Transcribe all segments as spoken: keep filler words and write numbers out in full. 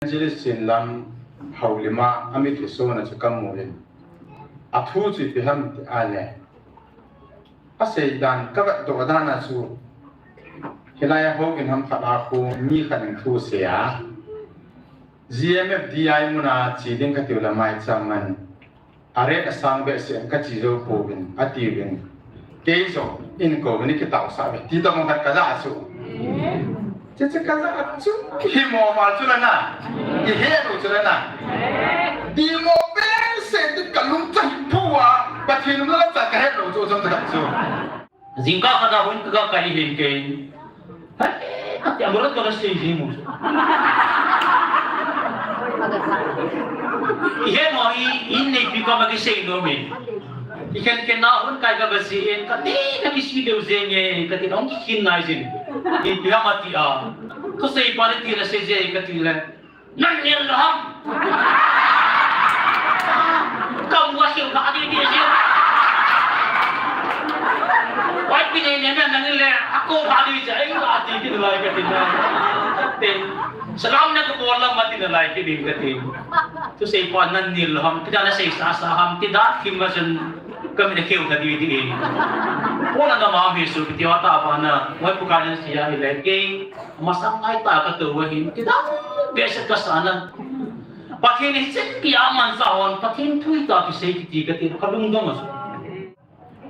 Evangelist Chinlam Haolima a mi kisona chu ka mu in, a thu chu ipi ham ti a le, a seidan ka vetdoh dan a chu, hilai a houin ham khat a khu mi khat in thu sei a, G M F D I mun a che ding ka tiu le maicham man a rate asang behseh in ka che jou pouvin, a tiuvin. Kei jong in kouvin, i kitaosah uve, ti tobang khat ka ja a chu. Chuche ka ja a chu, kihimo val chu la na. Kihe lou chu la na. Dimo behseh ti ka lung chang phu a, Pathen lung la cha ka he lou chu jong chu. Jingkah khat a houin ka ga kai hin kei. Hai, ati a murat ka ga sei jing u. I he mo i, in neipi koma kisei nom in. I khen khen a houin kai ka ga sei in, ka ti ka kisei leu jeng e, ka ti hung kikhin nai jin. Ipi ham ati a. Thusei pa le ti la sei je ka ti le. Nang nil lou ham. Ka mu a siu kha di di siu. Wai pi nei nei nang nil le, a ko kha di cha, ei ka ti di lai ka ti na. Ka ti. Salam na ka bol lam ma ti na lai ki ding ka ti. Thusei pa nang nil lou ham, ti da na sei sa sa ham, ti da kim ma chen ka mi na keu ka di di. Ko na na ma mi su ki ti wa ta pa na, wai pu ka na sia hi le ke. Masang ngai ta ka tou ahin, kidang behseh ka sa na. Pathen hi chet pi a man sa hon, Pathen thu hi ta kisei kiti ka ti, ka lungdong a.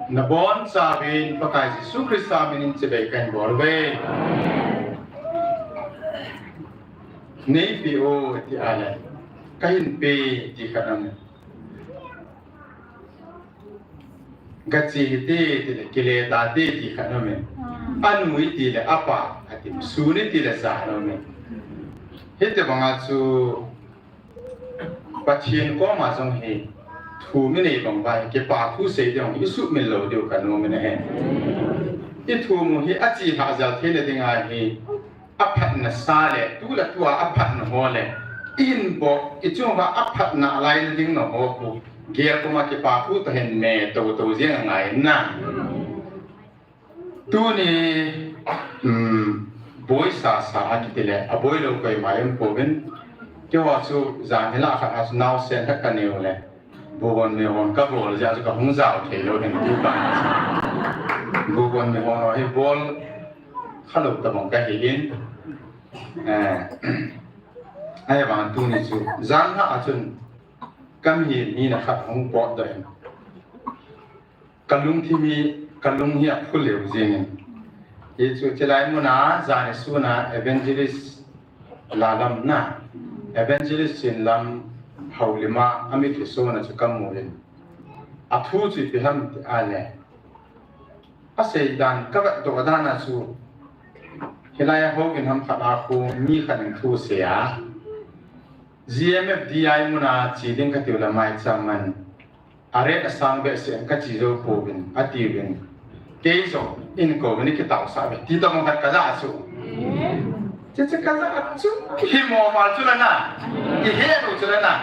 Na bonchauvin Pakai Jesu Christa min in chibai kahin bol uve. Neipe o ti a le, kahin pe ti khat aum e. Gache hite, tile, kile tate, ti khat aum e. Anu iti le apa, ati, sun iti le ja aum e. Hiti banga chu Pathen koma jong hi thum inei bang uva hi, kipa thu sei ding hi i sumil lou diu ka nom in ahi. I thum u hi ache lhah jel theina dinga hi, aphatna sa le, tu le tua aphatna ho le, i hin bol, i chung uva aphatna lai na ding na ho khu, gel puma kipa thu toh hin me tou tou jeng angai na. Tuni, um, boi sa sa a kiti le, aboi lou koima um pouvin, keiho chu jan hi lah khat a chu naosen khat ka neo le. Buhon mihon ka bol jeh a chu ka hung jao thei lou hin tu ka. Buhon mihon ho hi bol kha lou tabang ka hi in. Eh, ahivang tuni chu jan lhah a chun ka mihem hina khat hung potdoh in. Ka lungthim hi, ka lung hi aphu leu jeng in. Hichu chulai mun a, jan hi sun a, Evangelist Lalam na, Evangelist Chinlam Haolima a mi kisona chu ka mu in. A thu chu ipi ham ti a le, a seidan ka vetdoh dan a chu, hilai a houin ham khat a khu mi khat in thu sei a, G M F D I mun a che ding ka tiu le maicham man a rate asang behseh in ka che jou pouvin, a tiuvin. Kei jong in kouvin, i kitaosah uve, ti tobang khat ka ja a chu. Chuche ka ja a chu, kihimo val chu la na. Kihe lou chu la na.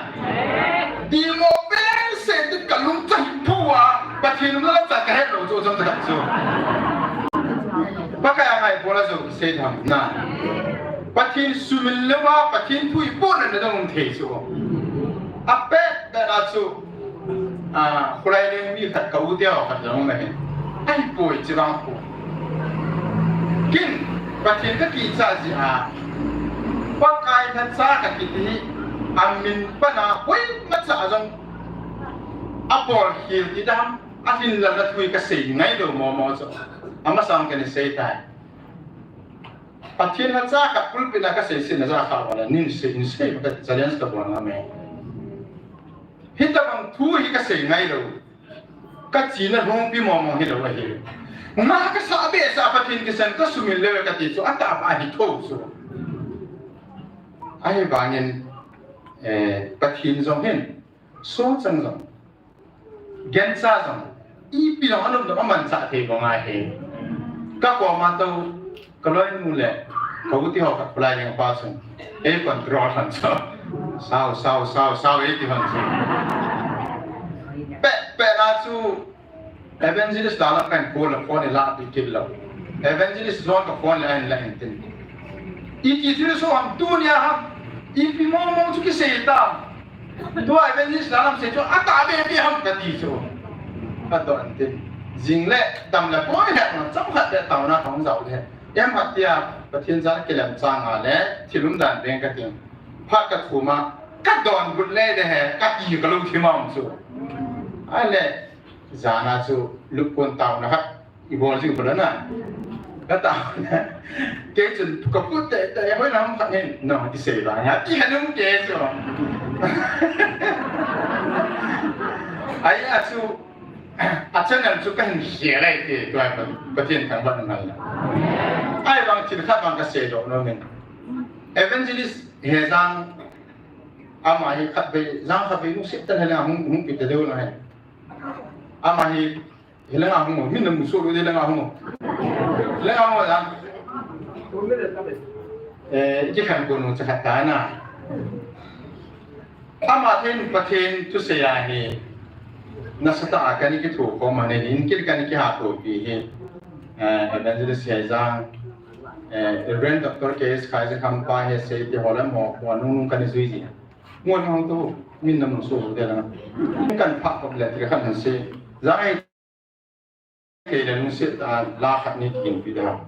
Dimo behseh ti ka lung chang phu a, Pathen lung la cha ka he lou chu jong chu. Pakai a ngai bol a jong sei tham na. Pathen sumil lou a, Pathen thu i bol na dong thei chu. A pet pet a chu. Ah, khulai leng mi khat ka u te ho khat jong na hin. Ahipoi chi vang khu. Kin, Pathen ka kicha jeh a. Pakai lhacha ka kiti hi, a min pan a hoimacha jong a bol khel ti dam, a hin lal na thu hi ka sei ngai lou mo mo chu. Amasang ka ni sei tai. Pathen lhacha ka pulpit a ka sei sin na ja kha wala nin sei in sei ka challenge ka bol na me. Hitabang thu hi ka sei ngai lou. Ka china lhungpi mo mo hi lou ahi. Nga ka sa behseh a Pathen kisan ka sumil leu ka ti chu a tah pa hi tho chu. Ahivangin, eh, Pathen jong hin, sochang jong, gancha jong, ipi jong anom nom a manchah thei bou ngai hi. Ka koma tou, ka loinu le, ka u te ho khat khulai leng pa chun, ei control lhon chu. Sao, sao, sao, sao, ei ti lhon chu. Pet, pet a chu, Evangelist Lalam ka hin call le phone i la pi kit lou. Evangelist John ka phone le a hin la hin tin. I ti chu so ham tunia ham. Ipi mong mong chu kisei ta. Tua evangelist Lalhamsei chu atah be be ham kati chu. Ka don tin. Jing le dam le poi le ma cham khat le tauna thong jau le. Em khat tia Pathen jal kilem chang a le thil umdan beng ka ting. Phat ka thum a ka donbut le le he kati ka lungthim a um chu. Ahile jan a chu lupkon tauna khat. Ibol chu ibol na. Ka tauna. Kei chun ka put te te hoi lam khat hin. No, ti sei la nga ti hanung ke chu. Ai a chu a channel chu ka hin share lai ti tua Pathen thangvah ngai. Ahivang thil khat vang ka seidoh nom in. Evangelist Hejang ama hi khatvei, jang khatvei lungset tah in hung, hung pi ta deu na hi. Ama hi, hilanga hung, min na muso lo de langa hung. Hilanga hung la. Eh, kikhen ko nu cha khat ta na. Ama thei in Pathen thusei a hi nasatah a kana kithokhom a, in kil kana kihathopi hi, eh, Evangelist Hejang, eh, Reverend Doctor K S Khaijekhampa, Hesei te ho lam ho, ho nung nung kana jui ji. Ngon hong tu, min na mun su de la. Kan pha kop le ti khan se. Jang ai Kei le lungset a la khat ni kin pi da.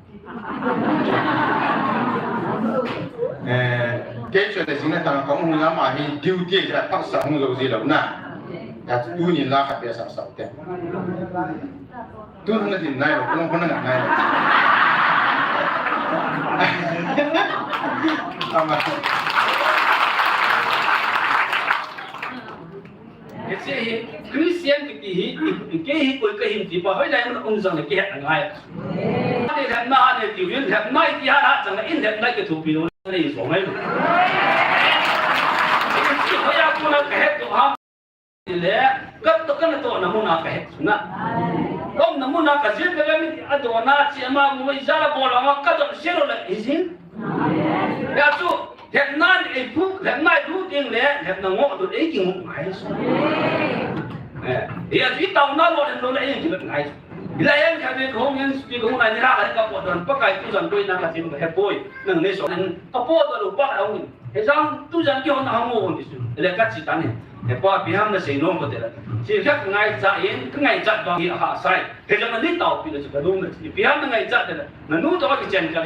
Eh, kei chu le jing na tang kong hung lam a hi duty ja paksa hung jo ji lo na. Ya tu ni la khat pe sa sa te. Tu hung na din nai lo, kong hung na nai lo. Ama. Hiche hi Christian kiti hi, i, i, kei hi koi kahi ti pa, hoilai mun a um jong le kihet angai. Ani lhepna ani ti uvin, lhepna iti hat hat jong le in lhepna kithopi lou le nei jong ngai. Hiche hoiya kona kahet doh ham tile, ka toh kana tohna mun a kahet na. Kaumna mun a kajil ka le mi adona chi ama mu mai jala bol anga kadon selo le ijin. Ya chu, Lhepna eiphu, lhepna eiphu ding le, lhepna ngoh ding eikingoh ngai. Eh, hia chu itaona lou le lou le eikingoh ngai. Hilai a khatvei kahung in speak kahung lai ni la ka potdoh, Pakai tujan boina kasim kahepoi. Nang nei so, kapotdoh lou pa kahung in. Hijong tujan kihon a hung o ti chu. Le kachi tan in. He pa ipi ham nasei nom kate la. Chi kha kangaichat in, kangaichat vang hi ahahsa e. Hijong nani taopi le chu kalung le. Ipi ham nangaichat le. Nanu toh kichen ka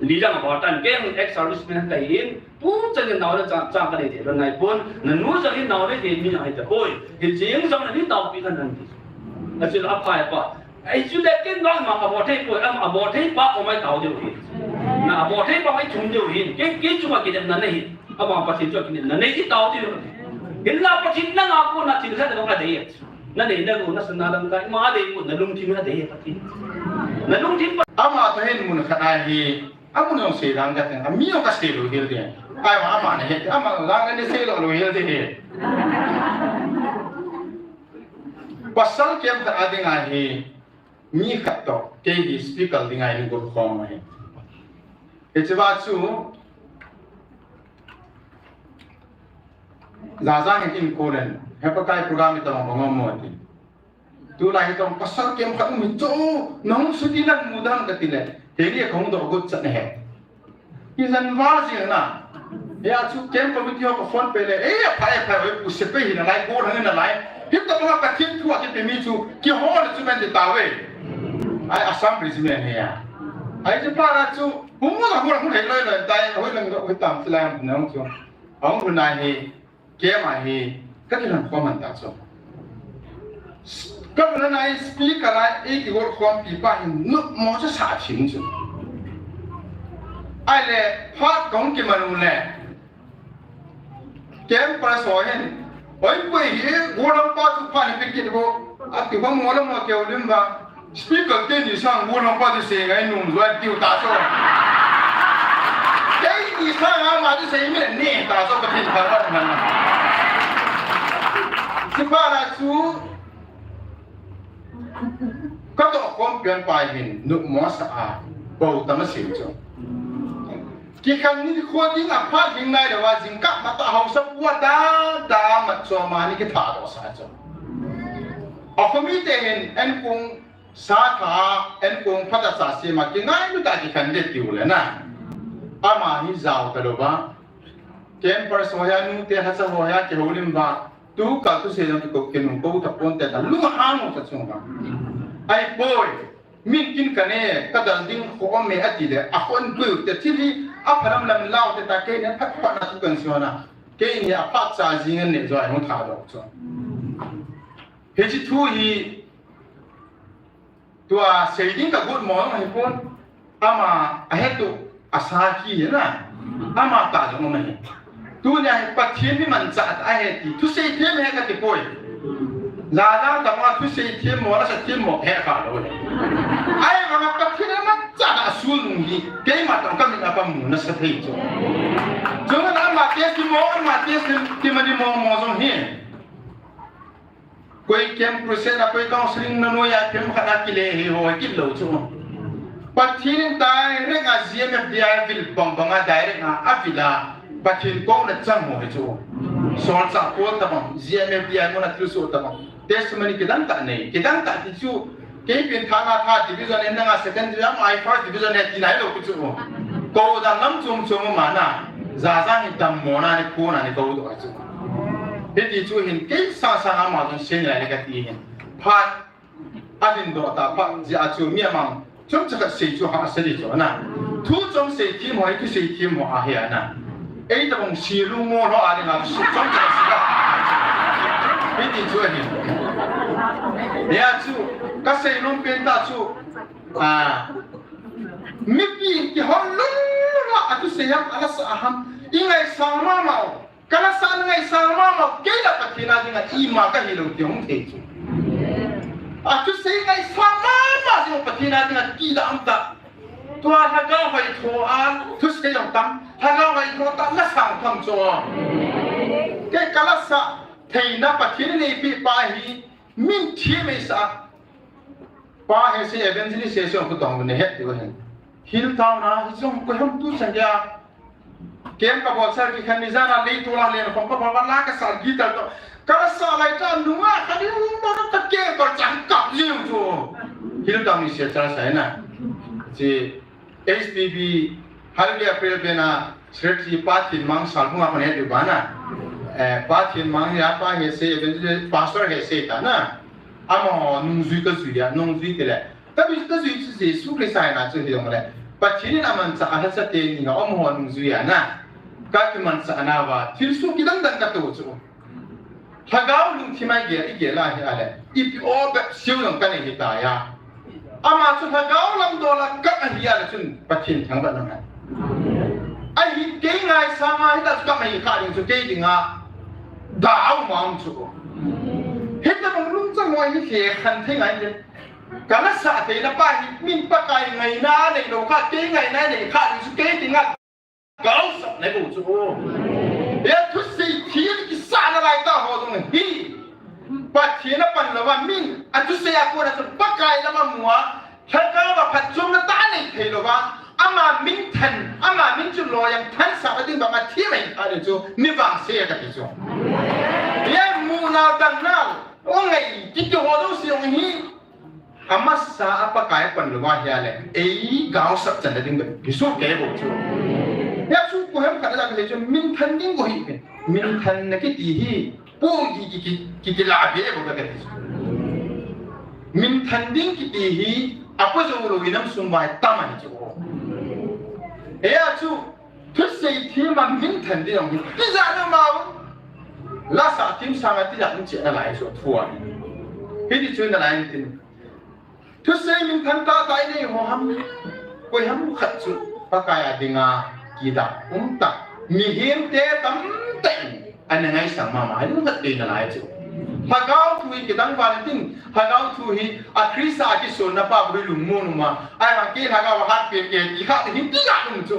Li jang a bol tan, kei ex-serviceman kahin, tuchan in nao le chang, chang kanei thei lou nai pon, nanu jong in nao le thei mi jong hita poi, hiche jong nani taopi khan nati. Achu la aphai pa. Ahi chu le ken vang ma abol thei poi, ama abol thei pa koma itao diu ahi. Na abol thei pa koma ithum diu ahi, kei, kei chunga kinepna nei, ama Pathen chunga kinepna nei, itao diu ahi. Hinla Pathen nanga kona thil khat jong adei e. Nanei nalou, nasana lamkai, ima adei pon, nalungthim adei e Pathen. Nalungthim pa. Ama toh hin mun khat a hi, amun jong sei lang kate, ami jong kasei lou hel te. Ahivang ama nahet, ama lang ani sei lou lou hel te hi. Pasal camp khat a dinga hi, mi khat toh, kei hi speaker dinga hin gol khom ahi. Hiche va chu, Jaja hin in kolen, he Pakai program itobang bang mo ti. Tulai hitobang pasal camp khat um hi chu, nahung suti nang mu dam kati le, heli kahung doh got chat nahe. Ijan val jing na. Hia chu camp committee ho ka phone pe le, eh, apha, apha, oi, pu sepai hi nalai, gol hang nalai. Hitobang Pathen thu akipe mi chu, kihol chu men ti tave. Ai Assam Regiment hi a. Ai chu pa la chu, hung la hung la hung hei loi loi, tai, hoi lang, hoi tam, ti lai, nang chu. Ahung lhun a hi, camp a hi, ka kilhon khom man ta chu. Ka lhon a hi speaker a, eiki gol khompi pa hin, nopmo chu sa thim chu. Ahile, phat kahung kiman u le. Camp pa so hin, oi, pu hi, gol khom pa chu phat ni pi kit bo, ati ho mo la mo keu lim ba. Speaker teni sang gol khom pa ti sei ngai nung joi tiu ta so. Teni sang ama ti sei mi ne ta so Pathen pha pha man. Hiche pa la chu katoh khom pian pa hin nopmo sa a bou tam asei chu. Kikhang ni kho ding a phat ding nai lou a jingkah matah haosapu a da da mat chu ama ni kitha doh sa chu. A khomi te hin en kung Sa tha, en kong phat a sa sema, kingai lut a kikhen det tiu le na. Ama hi jao talou va. Campers ho hi a, nute lhacha ho hi a, kihoulim va. Tukal thusei jong kiko, kinu kou tapon te ta. Lung hang u ta chung va. Ahipoi. Min kin kane, kadal ding khom e ati le. Akhon bui te thil hi, aphalam lam lau te ta, keini phat phat na thu kan sona. Keini aphat cha jing an ne jo ai hung tha doh chu. Hiche thu hi, tua sei ding ka got mo ahipon. Ama ahet u asa hi na. Ama ta jong um ahi. Tunia hi Pathen mi manchah ahi ti. Thusei them he kati poi. Jajang tama thusei them mo, lasa them mo he kha lou le. Ahivanga Pathen manchah na asul nung hi. Keima tong kamin a kamu nasa thei chu. Chuna ama testimony, ama testimony mo mo jong hi. Koi camp crusade a, koi counseling na noiya camp khat a kile hi ho kit lou chu. Pathen in direct a G M F D I vil bang bang a direct a, avil a Pathen kouna chang ho hi chu. Solchah Paul tabang, G M F D I mun a thilsoh tabang. Testimony kidang tah nei, kidang tah ti chu. Kei pen thana tha division en nanga second division, ama first division e ti nai lou chu. Kou dan lam chom chom ma na. Jajang hi dammo na ni, kou na ni kou doh chu. Hiti chu hin kei sasa ama jong sei lai le kati hin. Phat, ahin doh ta phat jeh a chu mi amang chomcha khat sei chu hahsa di chu na. Thu chom sei them ho, thu sei them ho ahi a na. Ei tabang si lu mo lo a ding a chu chomcha khat sei la. Hiti chu ahi. Hia chu kasei nom pen ta chu, a, mipi kihol lou lou a, athusei ham, alasa ham, i ngaisang mama u. Ka lasa ngaisang mama, kei la Pathen a dinga ima kahi lou ti hung thei chu. Athusei ngaisang mama jong Pathen a dinga kidam tah. Tua lhagao hoitho a thusei jong tam, lhagao hoitho tah lasang tham chu. Kei ka lasa theina Pathen in eipeh pa hi min them eisa. Pa Hesei, evangelist Hesei, hung kutong ne het diu ahin. Hilltown a, hiche jong koi ham tu chan dia. Kem ka bol sar kikhen ni jana lei tu la len khom ka bol la ka sal guitar to. Ka sa lai ta nunga ka ni mo ka ke ko chan ka liu chu. Hilltown ni se cha sai na. Chi H P B, Hallelujah Prayer Band a, Secretary Pa Thinmang Salphung a kon het diu bana. Eh, Pa Thinmang hi a, Pa Hesei, Evangelist, Pastor Hesei ta na. Amaho nungjui kajui a, nungjui tile. Kajui, kajui chu Jesu Christa hi na chu hi jong le. Pathen in amanchah a lhacha teni ho, amaho nungjui a na. Ka kimanchah na va, thilsoh kidang dang kato chu. Lhagao lungthim a igel, igel a hi a le, ipi o bep siu jong kanei hi tai a. Ama chu lhagao lam dol a kap ahi a le chun Pathen thangvah nang a. Ahi kei ngaisang a hita chu kap ahi kha ding chu kei dinga da a um a um chu. Hita bang lungchang mo hi khe khan thei ngai le. Ka lasa theina pa hi min Pakai ngaina nei lou kha, kei ngaina nei kha ding chu kei dinga Gaosap nei bou chu. Hia thusei thil kisahna lai tah ho jong hi. Pathen a pan louva min, athusei a kona chu Pakai lama mu a, lhagao a phatchomna tah nei thei louva, ama min than, ama min chu loiyang thansah a ding banga thi mai a ding chu, mi vangse a kati chu. Hia mu nau dang nau, o ngai, kiti ho jouse jong hi. Amasa a Pakai pan louva hia le, ei gaosap channa ding bep hi soh kei bou chu. Hia chu koiham khat a la kasei chu, minthan ding bou hi, minthanna kiti hi, po ki, ki, ki, ki, kila be bou ka kati chu. Minthan ding kiti hi, apo jou lou inam sung vai tam ahi chu. Hia chu, thusei thim a minthan ding jong hi, tijat na mau. Lasa thim sanga tijat um cheh nalai chu, thu a. Hiti chu nalai tin. Thusei minthan tahtah inei ho ham, koiham khat chu Pakai a dinga kidah umtah, mihemte tamtah in ana ngaisang mama, lungkhat tei nalai chu. Lhagao thu hi kidang val tin, lhagao thu hi a Christa a kisonna pa bou hi lungmon um a, ahivang kei lhagao a hatpen kei ti kha hi tijat um chu.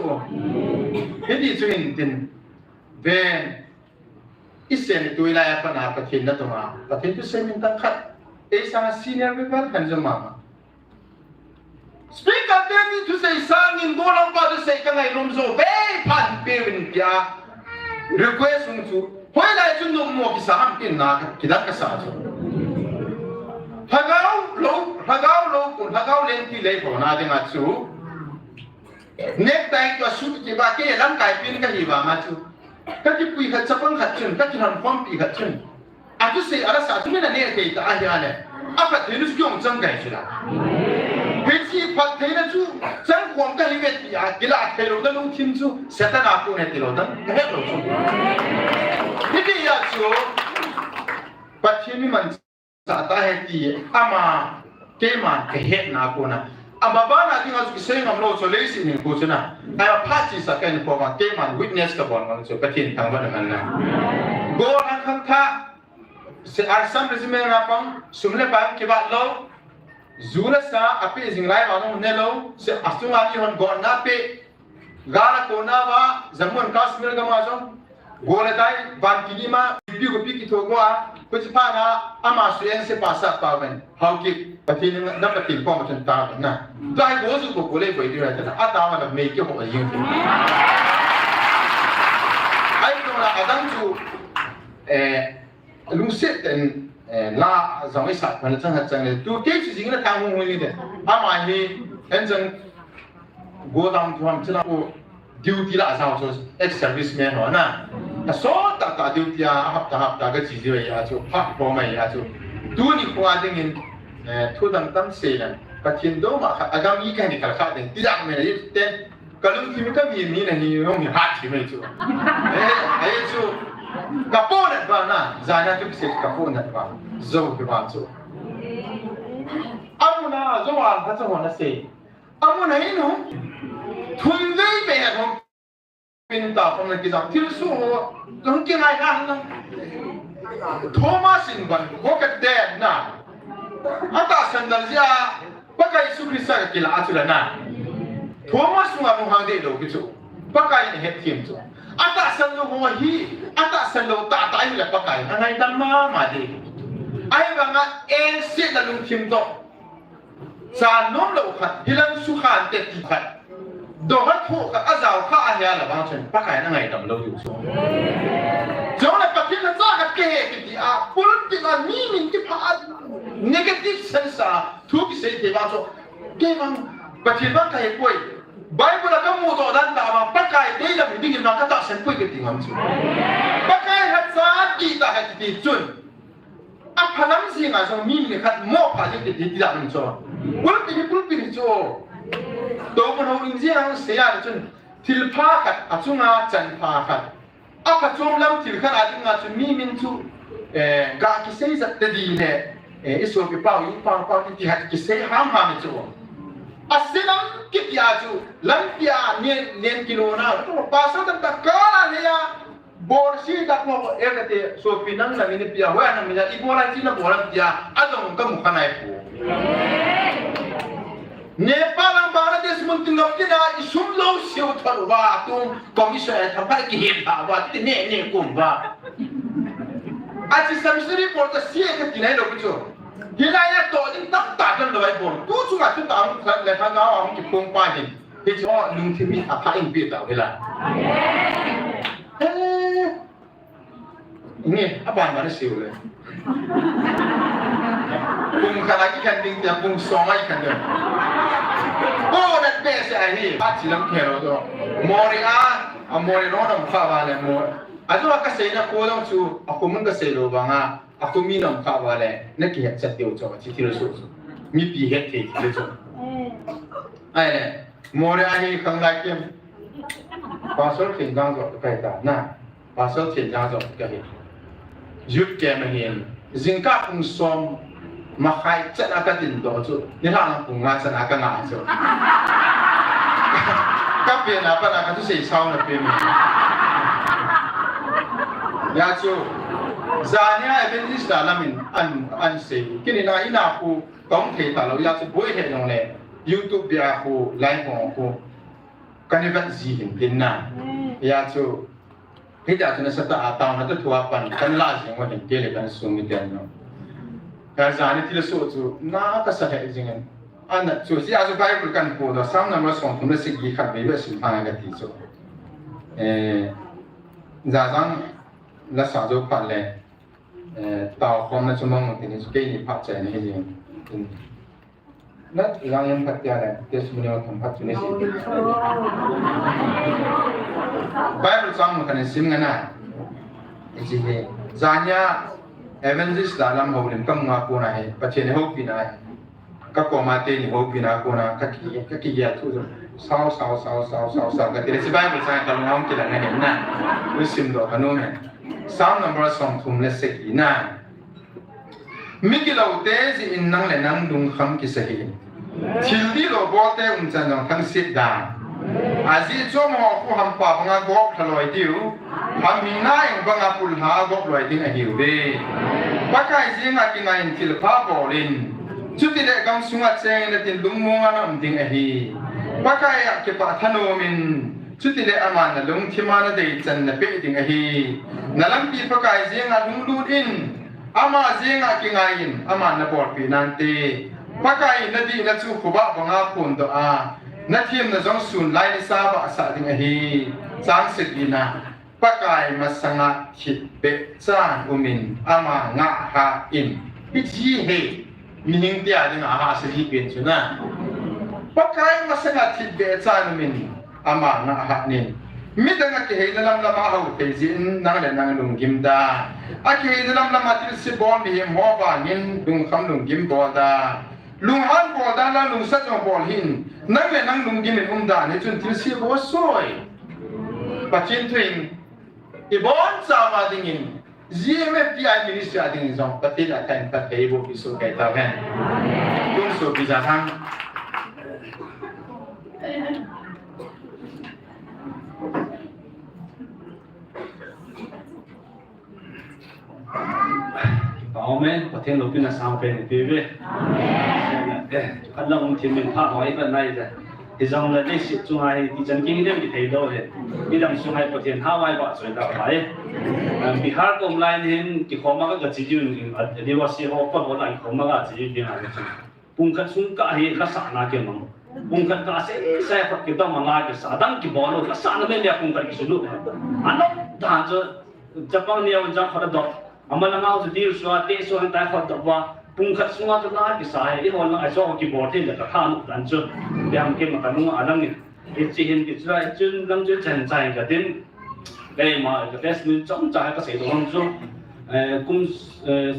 Hiti chu hin tin. Ven. I sen i tui lai a pat a Pathen natong a, Pathen thusei minthan khat, ei sanga senior reverend khat jong mama. Speaker te ni thusei sangin, gollhang pa thusei ka ngainom jou, bei phat pe uvin tia request hung chu, hoilai chu nommo kisa ham tin na kidang kasa chu. Lhagao lou, lhagao lou kun, lhagao lengpi lei ho na dinga chu. Necktie toh suit kibah kei lamkai pen kahi vanga chu. Kakipui khat chapang khat chun, kakilhon khompi khat chun. Athusei alasa chu min aneh thei ta ahi ale. Aphattheina chu kihong chang kahi chu la. Hiche phattheina chu chang khom kahi ve tia kilah thei lou na lungthim chu Satan a kon ahi ti lou dan kahet lou chu. Hiti a chu Pathen mi man Satan ahi ti ama keiman kahetna a kona. Ama bana dinga chu kisei ngam lou chu leiset hinkho chu na. Ama phat chesa kahinkho vang keiman witness kabol ngam chu Pathen thangvah in umhen lang. Gollhang khangthah, se Assam Regiment a pang, sum le pai kivat lou. Ju le sa apeh jing lai vang jong ne lou, se achunga mihon gotna apeh. Gal akona uva, Jammu and Kashmir gam a jong, gol le dai, van kidim a, ipi gopi kitho go a, hiche phat a, ama suheng sepa sah pa ven, Haokip, Pathen in na Pathen koma chun tao na. Tua hi go ju ko ko le boi di ra ta, atao a la mei kiho jing. Ahi tong la, adang chu, eh, Lungset tah in, eh, la jong isah phat chang hat chang le. Tu kei chu jing le thang hung hung le. Ama hi, en jang, go down to ham chila ko duty la jao chu ex-serviceman ho na. Asot tah tah duty a, hapta hapta kache jiu ahi a chu, phat bou mai a chu. Tuni kho a dingin, eh, thu dang tam sei le. Pathen dom a khat, agam i kahin kal kha ding. Ti jang mai le, ten. Kalungthim kami mi na hi, hung hi hat hi mai chu. Eh, ahi chu. Kapohnat vang na, jana chu kisei kapohnat vang. Jou hi vang chu. Amun a, jou a, ha chu hon asei. Amun a hin hung. Thum vei vei a hung. Pin ta khom na kijang. Thilsoh ho, hung kingai na na. Thomas in van, go ka den na. Atahsan dal jeh a, Pakai Jesu Christa kakilah a chu la na. Thomas sunga lunghan deh lou pi chu. Pakai in ahetthem chu. Atahsan lou ho hi, atahsan lou tah tah hi la Pakai in angaidam mama deh. Ahivanga ensetna lungthim toh. Chan nom lou khat, hilang sukhan te ti khat. Doha tho khat, ajao kha ahi a la vang chun, Pakai in angaidam lou diu chu. Jong le Pathen la cha khat kahi kiti a, pulpit a mi min kiphah a, negative sense a, Thu kisei thei vang chu, kei vang, Pathen vang kahe poi. Bible a kamudoh dan tah vang, Pakai deidam hi dingin vang katahsan poi kati ngam chu. Pakai lhacha ti tah ahi kiti chun. Aphalam jing a jong mi, mi khat mo pha jing kiti ti dah ngam chu. Pulpit hi, pulpit hi chu. Tohmun houin jing a jong sei a chun, thilpha khat, achunga chanpha khat. Aphachom lam thil khat a dinga chu mi min chu, eh, ga kisei jat tadin le, eh, i sopi pau, i pau, pau ti, ti khat kisei ham ham chu. Ase lam kiti a chu, lampi a nen, nen kilona, pastor tamtah kala le a, bol si dak mo, eh, kati, sopi nang na min pi a, hoi nang min a, i bol a chi na bol a ti a, adong kamu kha nai pu. Nepal a Bangladesh mun tin ngap tin a, i sum lou siu thot uva, tung commission a thamphai kihet tha uva, ti ne ne kum uva. Achi Samsuri por ta sie ka ti nai lou chu. Hilai a toh ding tamtah kan lou ai bol. Tu chunga chu tang khat le khat ga ang kiphong pa hin. Hichu lungthim hi apha in pi ta hila. Eh. Nge, aban ban a siu le. Kum khat a kikhen ding tia, kum som a kikhen ding. Oh, that best ahi. Achi lam khe lou to. Mori a, a Mori lou nam kha uva le Mori. Ajo a kasei na kho lou chu, a kho mun kasei lou vang a, a kho mi nam kha uva le, na kihet chat diu chu, chi thil chu chu. Mipi het thei thil chu. Ai le, Mori a hi khang lai kem. Pastor Thinjang jo kai ta na. Pastor Thinjang jo kahi. Youth camp ahin. Jingkah pung som makhai chan a kadin doh chu. Nilhah lang pung nga chan a kangah chu. Ka pen a pat a kathusei sao na pen. Ya chu. Jani a evangelist a lamin an, an sei. Kini na ina pu kong thei ta lou ya chu boi he nong le. YouTube bia khu, live hong khu. Kan i vet ji hin tin na. Hmm. Ya chu, hiti a chu nasatah a taona thu a pan, kan la jing u hin kei le kan sung miten jong. Ka jani thilsoh chu, na kasa he jing in. Ana chu, si a chu Bible kan pu do, Psalm number som thum le sagi khat vei vei sim hang kati chu. Eh, ja jang la sa jo phat le, eh, tao khom na chu mong tin chu kei ni phat chai na hi jing. Nat jang yang phat tia le, testimony ho thum phat chu ni si. Bible chang ma kan sim nga na. Ji he. Janya evangelist la lam ho lim kam nga ko na he. Pathen ho pi na he. Ka ko ma te ni ho pi na ko na ka ki, ka ki ya thu. Sao, sao, sao, sao, sao, sao. Ka ti le si Bible chang ka lung ang ki la nga he na. U sim do ka no he. Psalm number som thum le sagi na. Mi gilote jeh in nang le nang lungkham kisa hih in. Thil dihlou bolte umchan jong thangset dan. Ajeh chu amaho khu hampa banga gop lha loi diu. Hamhing na eng banga pulha gop loi ding ahiuve. Pakai jenga kingai in thilpha bol in. Chutile gamsunga cheng in atin lungmonga na um ding ahi. Pakai a kipah thanom in. Chutile aman na lungthima na deichan na peh ding ahi. Na lampi Pakai jenga lunglut in. Ama jenga kingai in, aman na bolpeh nante. Pakai nadihna chu khovah banga phondoh a, na themna jong sun lai nisa vahsah ding ahi. Chang sagi na, Pakai masanga thipbeh chan umin, ama ngah hah in. Hiche hi, mihing tia dinga ahahsa ji pen chu na. Pakai masanga thipbeh chan umin, ama ngah hah in. Midang a kiheina lamlam a ahou thei jeh in nang le nang lunggim da. A kiheina lamlam a thilse bol mihem ho vangin lungkham lunggim bol da. Lunghan bol dan lang lungset jong bol hih in. Nang le nang lunggim in um dan hi chun thilse bol soi. Pathen thu in ibon chauva dingin G M F T I ministry a dingin jong Pathen a kahin phatthei boh pi soh kei tauhen. Tun sopi ja thang. Amen. Pathen loupina sang pen ipi ve. Amen. Eh, khat lang um thim min pha hoi ba nai da. Hijongle leiset chunga hi tichan king dem kithei lou hi. Midang sunga hi Pathen hao a vahchoi da pai. Um, Bihar kom lai hin kikhom a ka chi jun, Adivasi ho pa ho lai kikhom a ka chi jun ding a. Pung khat sung kah hi lasahna kimang. Pung khat kah sei sei khat kidam a la kisah dang kibol lou. Lasahna men dia pung khat kisu lou. Anop dan chu chapang neo jang khat adop. Ama langa chu dil sua, te sua, han tai khat adop va. Pung khat sunga chu la kisah hi. Eiho langa chu kibol thei le ka tha anop dan chu. Biang kim ka nung a lang in. Hiche hin kichai chun lang chu chan chai ka tin. Keima ka test ni chomcha ka sei doh chu. Eh, kum, eh,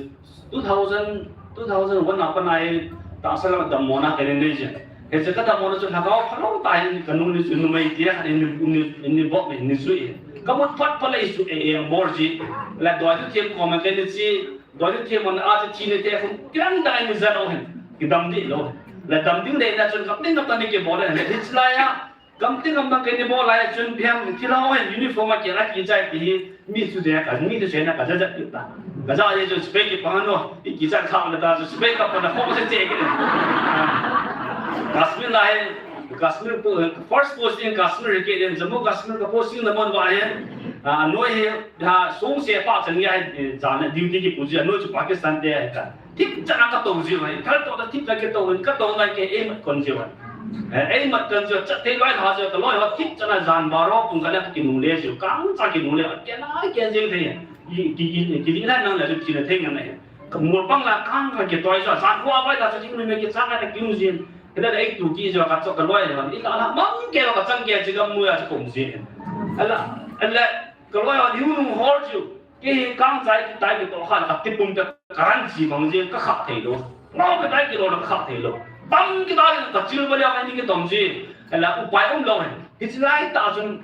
two thousand, two thousand one a pat a hi tahsa lama dammona ka nei jin. Hiche ka dammona chu lhagao phalou tah in ka nu ni chu numei tia khat in, in, in, in bok ni, ni jui. Ka mut phat phat le i chu e, e, bor ji. La doi tu thiem koma ka ni chi, doi tu thiem mon a chi thi ni te khun kilang dang ni ja lou hin. Kidam dih lou. La dam ding le na chun ka tin ka tan ni kibol le. Hiche lai a Gamting gamdang keini bol lai chun biang thilha ho hin uniform a kila kichai ti hi mi chu de ka, mi chu sena ka ja ja ti ta. Ka ja ye chu spray kipang no, i kicha kha le ta chu spray ka pa na ho se che ke. Kashmir lai, Kashmir po, first posting Kashmir ke den, Jammu Kashmir ka posting na mon va ye. Ah, noi hi ha sung se pa chang ya, eh, ja na duty kipu ji, noi chu Pakistan te ka. Thip chana ka tou ji vai, ka tou da thip da ke tou, ka tou nai ke ei mat kon ji vai. Eh, ei mat kon ji, cha te vai ha ji, ka loi ho thip chana jan baro pung ka na kinu le ji, kang cha kinu le, ke na ke ji thei. Ki, ki, ki, ki li na nang la ji thina thei ngan na. Ka mur pang la kang ka ke toi ji, jan ho vai la ji me ke cha ka na kinu ji. Ke da ei tu ki ji ka cho ka loi ho, i la la mang ke ka chang ke ji ka mu ya ji kom ji. Ala, ala, ka loi ho ni nu hor ji. Kei hi kang chai kitai kitoh khan ka tipum te ka ran chi mang jeng ka khah thei lou. Ngau kitai kilou na ka khah thei lou. Tam kitai ka chil ba lia ka ni kitom ji. Ala upai um lou hen. Hichi lai ta chun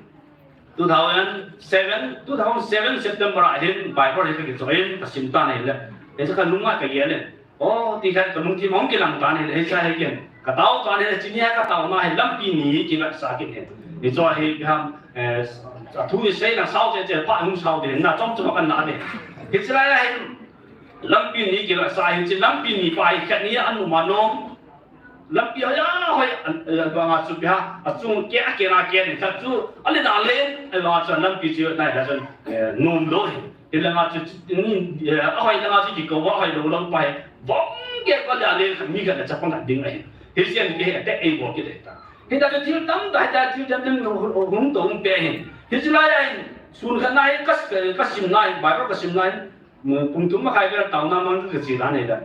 two thousand seven, two thousand seven September a hin Bible hi ka kichoh in ka sim tan ahile. Hichi ka nunga ka gel in. O, ti khat ka lungthim hung kilang tan ahile, hicha hi ken. Ka tao tan ahile, chini a ka taona hi lampi ni kivetsah kit hi. Hicho hi biham, eh, a thu i sei na sao che che pa hung sao de, na chom chom kan na de. Hichi lai a hi lampi ni kivetsah hi, chi lampi ni pa hi khat ni a nu ma nom. Lampi hoi a hoi, eh, ba nga chu biha, a chung ke a ke na ke ni khat chu, a le na le, eh, ba nga chu lampi chu na da chun, eh, nom lou hi. Hilanga chu, eh, ahoi langa chu kikou a, ahoi lou lang pa hi. Vong ke ko le ale mi ka chapang ka ding ahi. Hichi a ni ke he te ei bol kit ta. Hita chu thil tam ta, hita thil tam tam hung to hung pe hin. Hichi lai a hin, sun khat na hi ka, ka sim na hi, Bible ka sim na hi. Pung thum makhai ka taona mang ka chi dan hi da.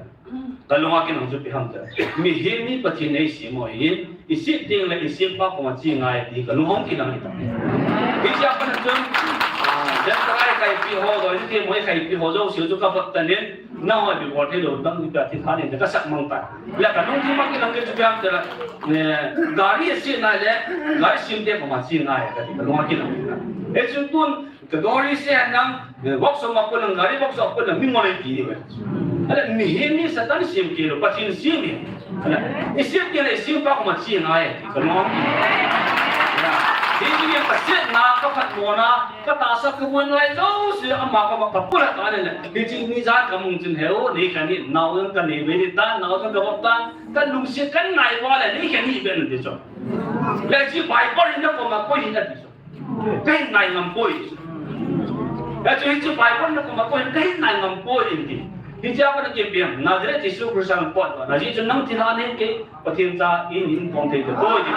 Ka lunga kinang chu ipi ham tile, mihem hi Pathen in eisem u ahin, isem teng le isempa koma che ngai ti ka lung ahung kinang ahitai. Hichea pat a chun, ah, Gentile kaipi ho, Gentile mo kaipi ho jouse chu ka vot tan in, nangho ipi bol thei lou ding ipi ti tha nin ka sah mang tai. Le ka lungthim a kinang kit chu ipi ham tile, eh, gari asem nai le, gari semte koma che ngai kati ka lunga kinang ahitai. Hichun tun, Ka gari se nang, eh, workshop a pun nang, gari workshop a pun nang, mi ngol ei ti ve. Ale, mihem hi Satan sem kei lou, Pathen sem ahi. Ale, isem kei le, isempa koma che ngai, ka nom. Ya, hiche hi ka setna, ka phatmona, ka tahsa ka buaina lai jouse, ama koma ka pui tan le. Hiche ni ijat ka mu chin, he o, nei khen hi, nao jong ka nei ve tan, nao jong ka vop tan, ka lungset ka ngai uva le, nei khen hi ben ti chu. Le hiche Bible in nakoma koi hih in ati chu. Kahin ngai ngam poi. Hichu hiche Bible nakoma koi, kahin ngai ngam poi ati. Hichea pat a ipi ham, Nazareth Jesu Christa in apotdoh na jeh chun nang thilha nei kei, Pathen cha in, in pom thei tapoi ti.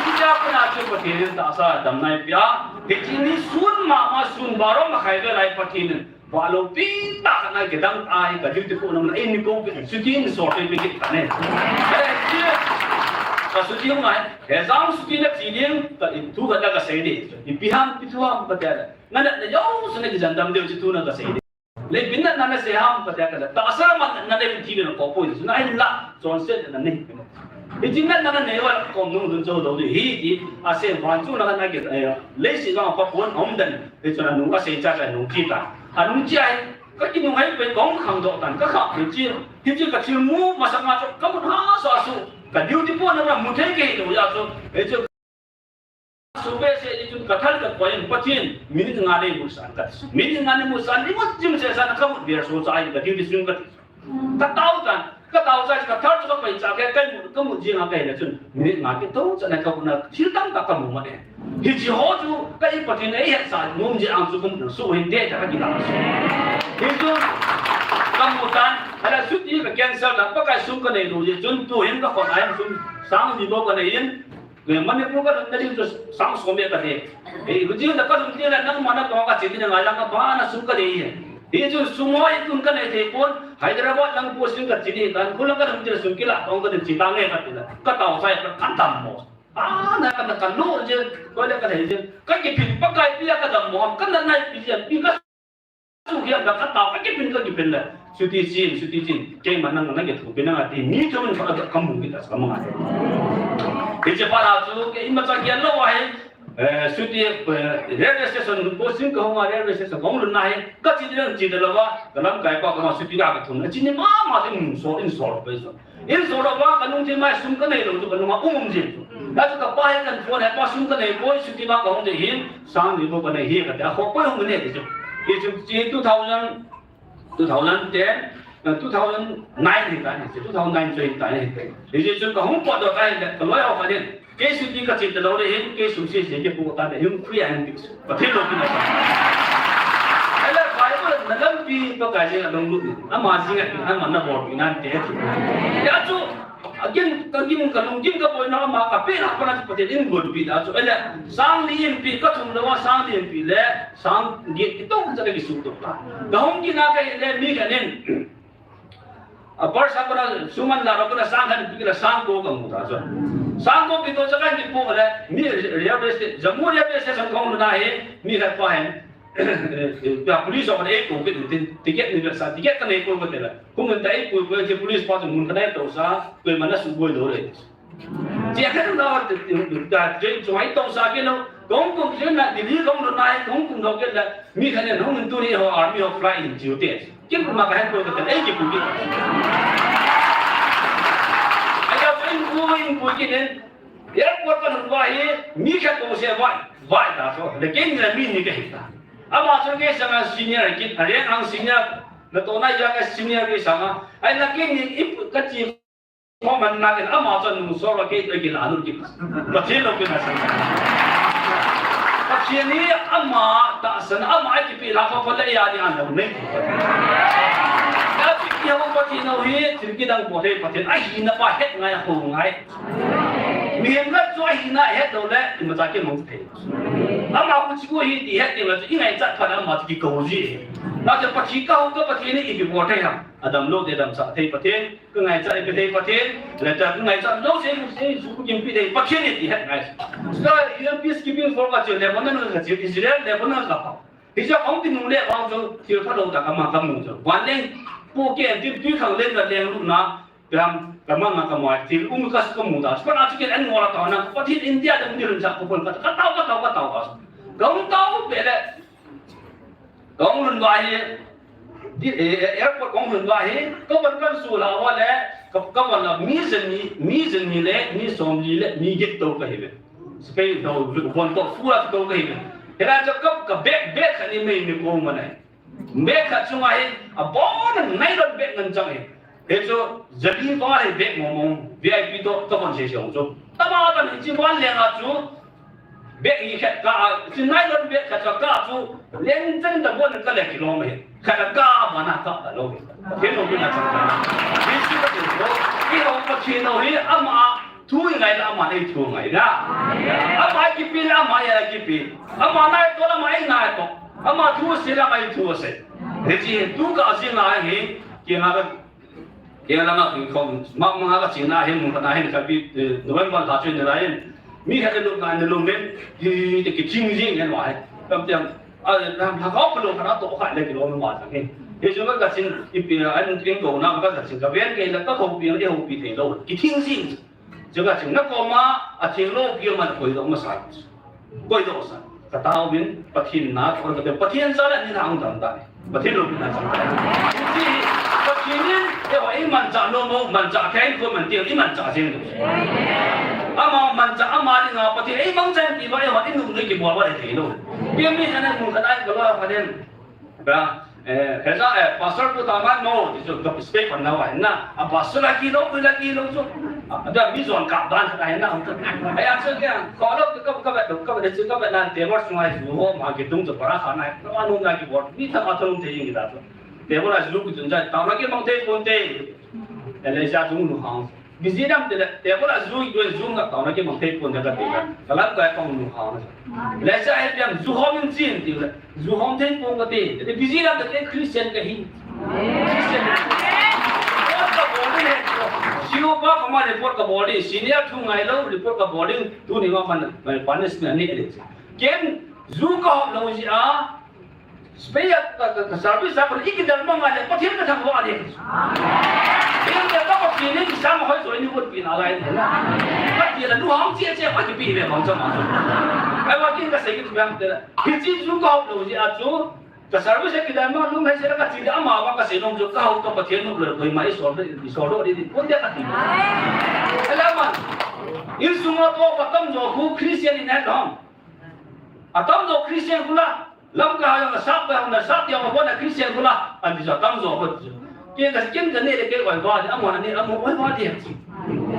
Hichea pat a chu Pathen in tahsa damna eipeh a. Hiche ni sun mama, sun baro makhai vel a Pathen in Vah loupi tah khat a kidang tai, ka duty po nang na, in ni ko pe, chuti in sort pe kit kane. Eh, ka chuti hung ngai, he jang chuti na chi ding, ka in thu khat na ka sei ding. Ipi ham, ipi thu ham, ka tia le. Nana na jouse na kijen dam diu chu thu na ka sei ding. Le ipi natna na sei ham, ka tia ka le. Tahsa ma na na le thi le na ko poi, na in la, chonset na nei. Hiche natna nanei uva kom nung dun chou dou ding ahi ti, asei vang chu na kan ake, eh, leiset vang a pa pon um den, hichun anung asei cha cha nung chi ta. Anung chi ahi, ka kinung hai pen kong khang doh tan, ka kha pe chi, hiche ka thil mu masanga chu ka mut hasa su, ka duty po na ra mu thei kei lou ya chu, hichu su be se ni chun ka thal ka koi in Pathen, minute nga nei mu san ka. Minute nga nei mu san, ni mut jim se san ka mut ver so cha ai ka duty sun ka. Ka tao tan, ka tao chai, ka thal chu ka pai cha ke, ka mu, ka mu jing a ka hile chun, minute nga kitoh chan a ka mu na, thil tamtah ka mu ma e. Hiche ho chu, ka i Pathen eihetsa nom jeh a chu ka mu na su hin te ta ka kila su. Hichu, ka mu tan, hala chuti ka cancel tan, Pakai sum ka nei lou jeh chun, tu hin ka khut a hin sum, sang li bou ka nei in, Manipur ka lhun na ding chu sang som beh ka nei. Eh, huchi hin ka lhun teng le nangma natong ka che ding ngai lang ka bana sum ka nei e. Hichu sum ho hi tun ka nei thei pon, Hyderabad lang posting ka che ding tan, khul lang ka lhun teng le sum kila tong ka ding che tange ka ti le. Ka tao chai ka, ka dammo. Ah, na ka, na ka lo je, ko le ka nei je. Ka kiphin Pakai pia ka dammo, ka na nai pi je, pi ka Chu hiam da ka tao, ka kipin, ka kipin le. Chuti chin, chuti chin. Keima nang, nang kithopi nang ati. Mi thum in ka, ka mu kit a, ka mu ngai. Hiche pa la chu, kei imacha kian lou ahi. Eh, chuti, eh, railway station, posting ka hung a railway station, ka hung lhun na hi. Ka che ding che ta lou va, ka lamkai pa ka ma chuti ka, ka thum. Chini mama in so, in so pe so. In so lou va, ka lungthim a sum ka nei lou chu ka lung a um um jing chu. Hijeh chun ka pa hin kan phone, he pa sum ka nei poi, chuti ma ka hung ding hin, sang ni bou ka nei hi ka ti a, kho poi hung nei ti chu. Hichu chi two thousand, two thousand ten, uh, two thousand nine hi ta ni, two thousand nine chu hi ta ni. Hijeh chun ka hung potdoh ta hi le, ka loi ho khat in, kei chuti ka che ta lou le hin, kei sum sese kei pu ta le hin, free a hin ti. Pathen loupina sa. Ahile Bible na lampi Pakai jeng a dong lut ni. Ama jing a, ama na bolpi nan te. Hijeh chun, agin, ka gin, ka lunggin, ka boina ama ka pe na pa na Pathen in golpi ta chu. Ahile, sang li in pi, ka thum lou a sang li in pi le, sang get kitoh cha ka kisutoh ta. Ka hung gin a ka hile, mi khat in. A, Barsa kona, Suman la kona sang khat pi la sang ko ka mu ta chu. Sang ko kitoh cha ka kipo le, mi railway station, Jammu railway station kong na hi, mi khat pa hin. Eh, eh, police ho ei ko kit in, ticket ni sa, ticket ka nei ko ka ti la. Hung in ta ei ko ko, police pa chu mun ka nei to sa, koima na suboi lou le. Chia khen na, ta, train chu ai tong sa ke no, kong kum train na, Delhi kong lo nai, kong kum lo ke la, mi khan ne hung tuni ho, army ho fly in chiu te. Kin kum ma ka hen ko ka te, ei ki kum ki. Ai ya, in ku, in ku ki nen, airport ka lhun va hi, mi khat kong se vai, vai ta so, le ken la mi ni ka hi ta. Ama chu ke sanga senior ki, are ang senior, na to na ya ka senior ki sanga, ai na ke ni ip ka chi Ko man na ken ama chun nung sor a kei toh kila nun ki. Pathen loupina sa. Pathen hi ama tahsan ama a kipe la ko ko le ya ni an lo nei. Ya pi ki ho Pathen ho hi thil kidang ko thei Pathen ahina pa het ngai ho ngai. Mihem khat chu ahina het lou le imacha kimang thei. Ama khu chu hi ti het ding la chu i ngaichat phat ama chu kikou ji. Na chu Pathen ka ho ka Pathen hi i kibol thei ham. Adam lou te damsah thei Pathen, ka ngaichat pe thei Pathen, le ta ka ngaichat lou se, se, su ku kim pi thei Pathen e ti het ngai. Sa, U N peacekeeping force ka chu Lebanon ka chu Israel, Lebanon ka pa. Hiche a hung ti nung le vang chu thil phalou tah ka ma ka mu chu. Vanleng pu ke an ti tui khang leng ka leng lut na, piam ka ma nga ka ma thil um ka ka mu ta. Span a chu ke an ngol ta na. Pathen India dam ni lun sa ko kon ka ka tao ka tao ka tao ka. Ka hung tao be le. Ka hung lhun va hi, di, eh, eh, airport ka hung lhun va hi, ka van kan su la va le, ka, ka van la mi jen ni, mi jen ni le, mi som ni le, mi get to ka hi ve. Spain to, von to, fu la to ka hi ve. Hela cha ka, ka bag, bag khat ni mei mi ko ma nai. Bag khat chunga hi, a bon nai ron bag ngan chang hi. Hichu, jali va hi bag mo mo, V I P to, ka von se se chu. Tama tan hichi van le nga chu, Bag hi khat ka, a, chu nylon bag khat ka, ka chu, leng chen ta bon ka le kilom hi. Khat ka ba na ka ta lou hi. Pathen lou na chang ka. Hi chu ka tin ko. Hi ho Pathen lou hi ama thu hi ngai la ama nei thu ngai na. Ama kipe la ama ya kipe. Ama nai to la ama ei nai to. Ama thu se la ama ei thu se. Hichi tu ka si na hi. Ki na ka Kei langa kin khom, ma, ma nga ka chingna hin, mun kana hin ka pi, eh, November lha chu ni lai hin. Mi khat lupna ni lum hin, hi, hi, kithing jing hin wa hin. Kam tiang, a, na, na ka pa lo kana to kha le kilom ma chang hin. Hichu ka chin, ipi, an, in ko na ka chin, ka ven kei la ka ho pi, e ho pi thei lou. Kithing jing. Chu ka ching na koma, a thing lou pi man koi lou ma sa. Koi doh sa, ka tao min, Pathen na, koi ka te, Pathen sa le ni na ang dam ta. Pathen lou min na chang ta. Chi, Pathen in, e wa i man cha no mo, man cha kai ko man ti, i man cha jing. Ama man cha, ama ni na, Pathen, e mang chan ti wa, e wa i nu ni ki bo wa le te lo. Pi mi na na mu ka dai ko wa ka den. Ba, eh, hesa, eh, pastor pu ta man mo, ti chu, ka space pan na wa na. A pastor la ki lo, pu la ki lo chu. A, da mi zon ka ban ta na. Ai, a chu kya, ko lo ka, ka, ka, ka, ka, chu ka ba na, te wa sungai ju ho, ma ki tung chu para kha na. Na wa nu na ki bo, mi ta ma tung te yin ki da chu. Te wa la ju ku chun ja, ta na ki mang te pon te. Ele ja tung nu hang. Busy dam te le, table a ju, ju, ju nga tao na ke mang thei pon ka te. Ka lam ka pang nu ha. Le sa he pian ju hom in chin ti le. Ju hom thei pon ka te. Te busy dam te Christian ka hi. Christian. Report ka bol ni he. Siu pa ka ma report ka bol ni. Senior thu ngai lo report ka bol ni. Tu ni ma man, man punishment ni le. Ken ju ka hom lo ji a. Spare ka, ka, ka service a kon ikidal ma nga le, Pathen ka thangvah ding. Pathen ka, ka Pathen in sang hoi joi ni ut pi na lai na. Ka ti la nu hang che che pa ti pi le bang cha ma. Ai wa kin ka sei ki tu yang te la. Hichi ju ka hop lo ji a chu. Ka service kidal ma lum hai se la ka ti ama wa ka sei nom ju ka hop ka Pathen nu le koi ma i sol de, i sol do di di. Kon de ka ti. Ala man. In sung a to pa tam jo khu Christian in at home. Atam jo Christian khu la. Lamka ha jong na sap, na sap jong abon a Christian khu la, an ti chu atam jo khu. Kei ka kin ka ne le kei oi va, amon a ne, amon oi va ti.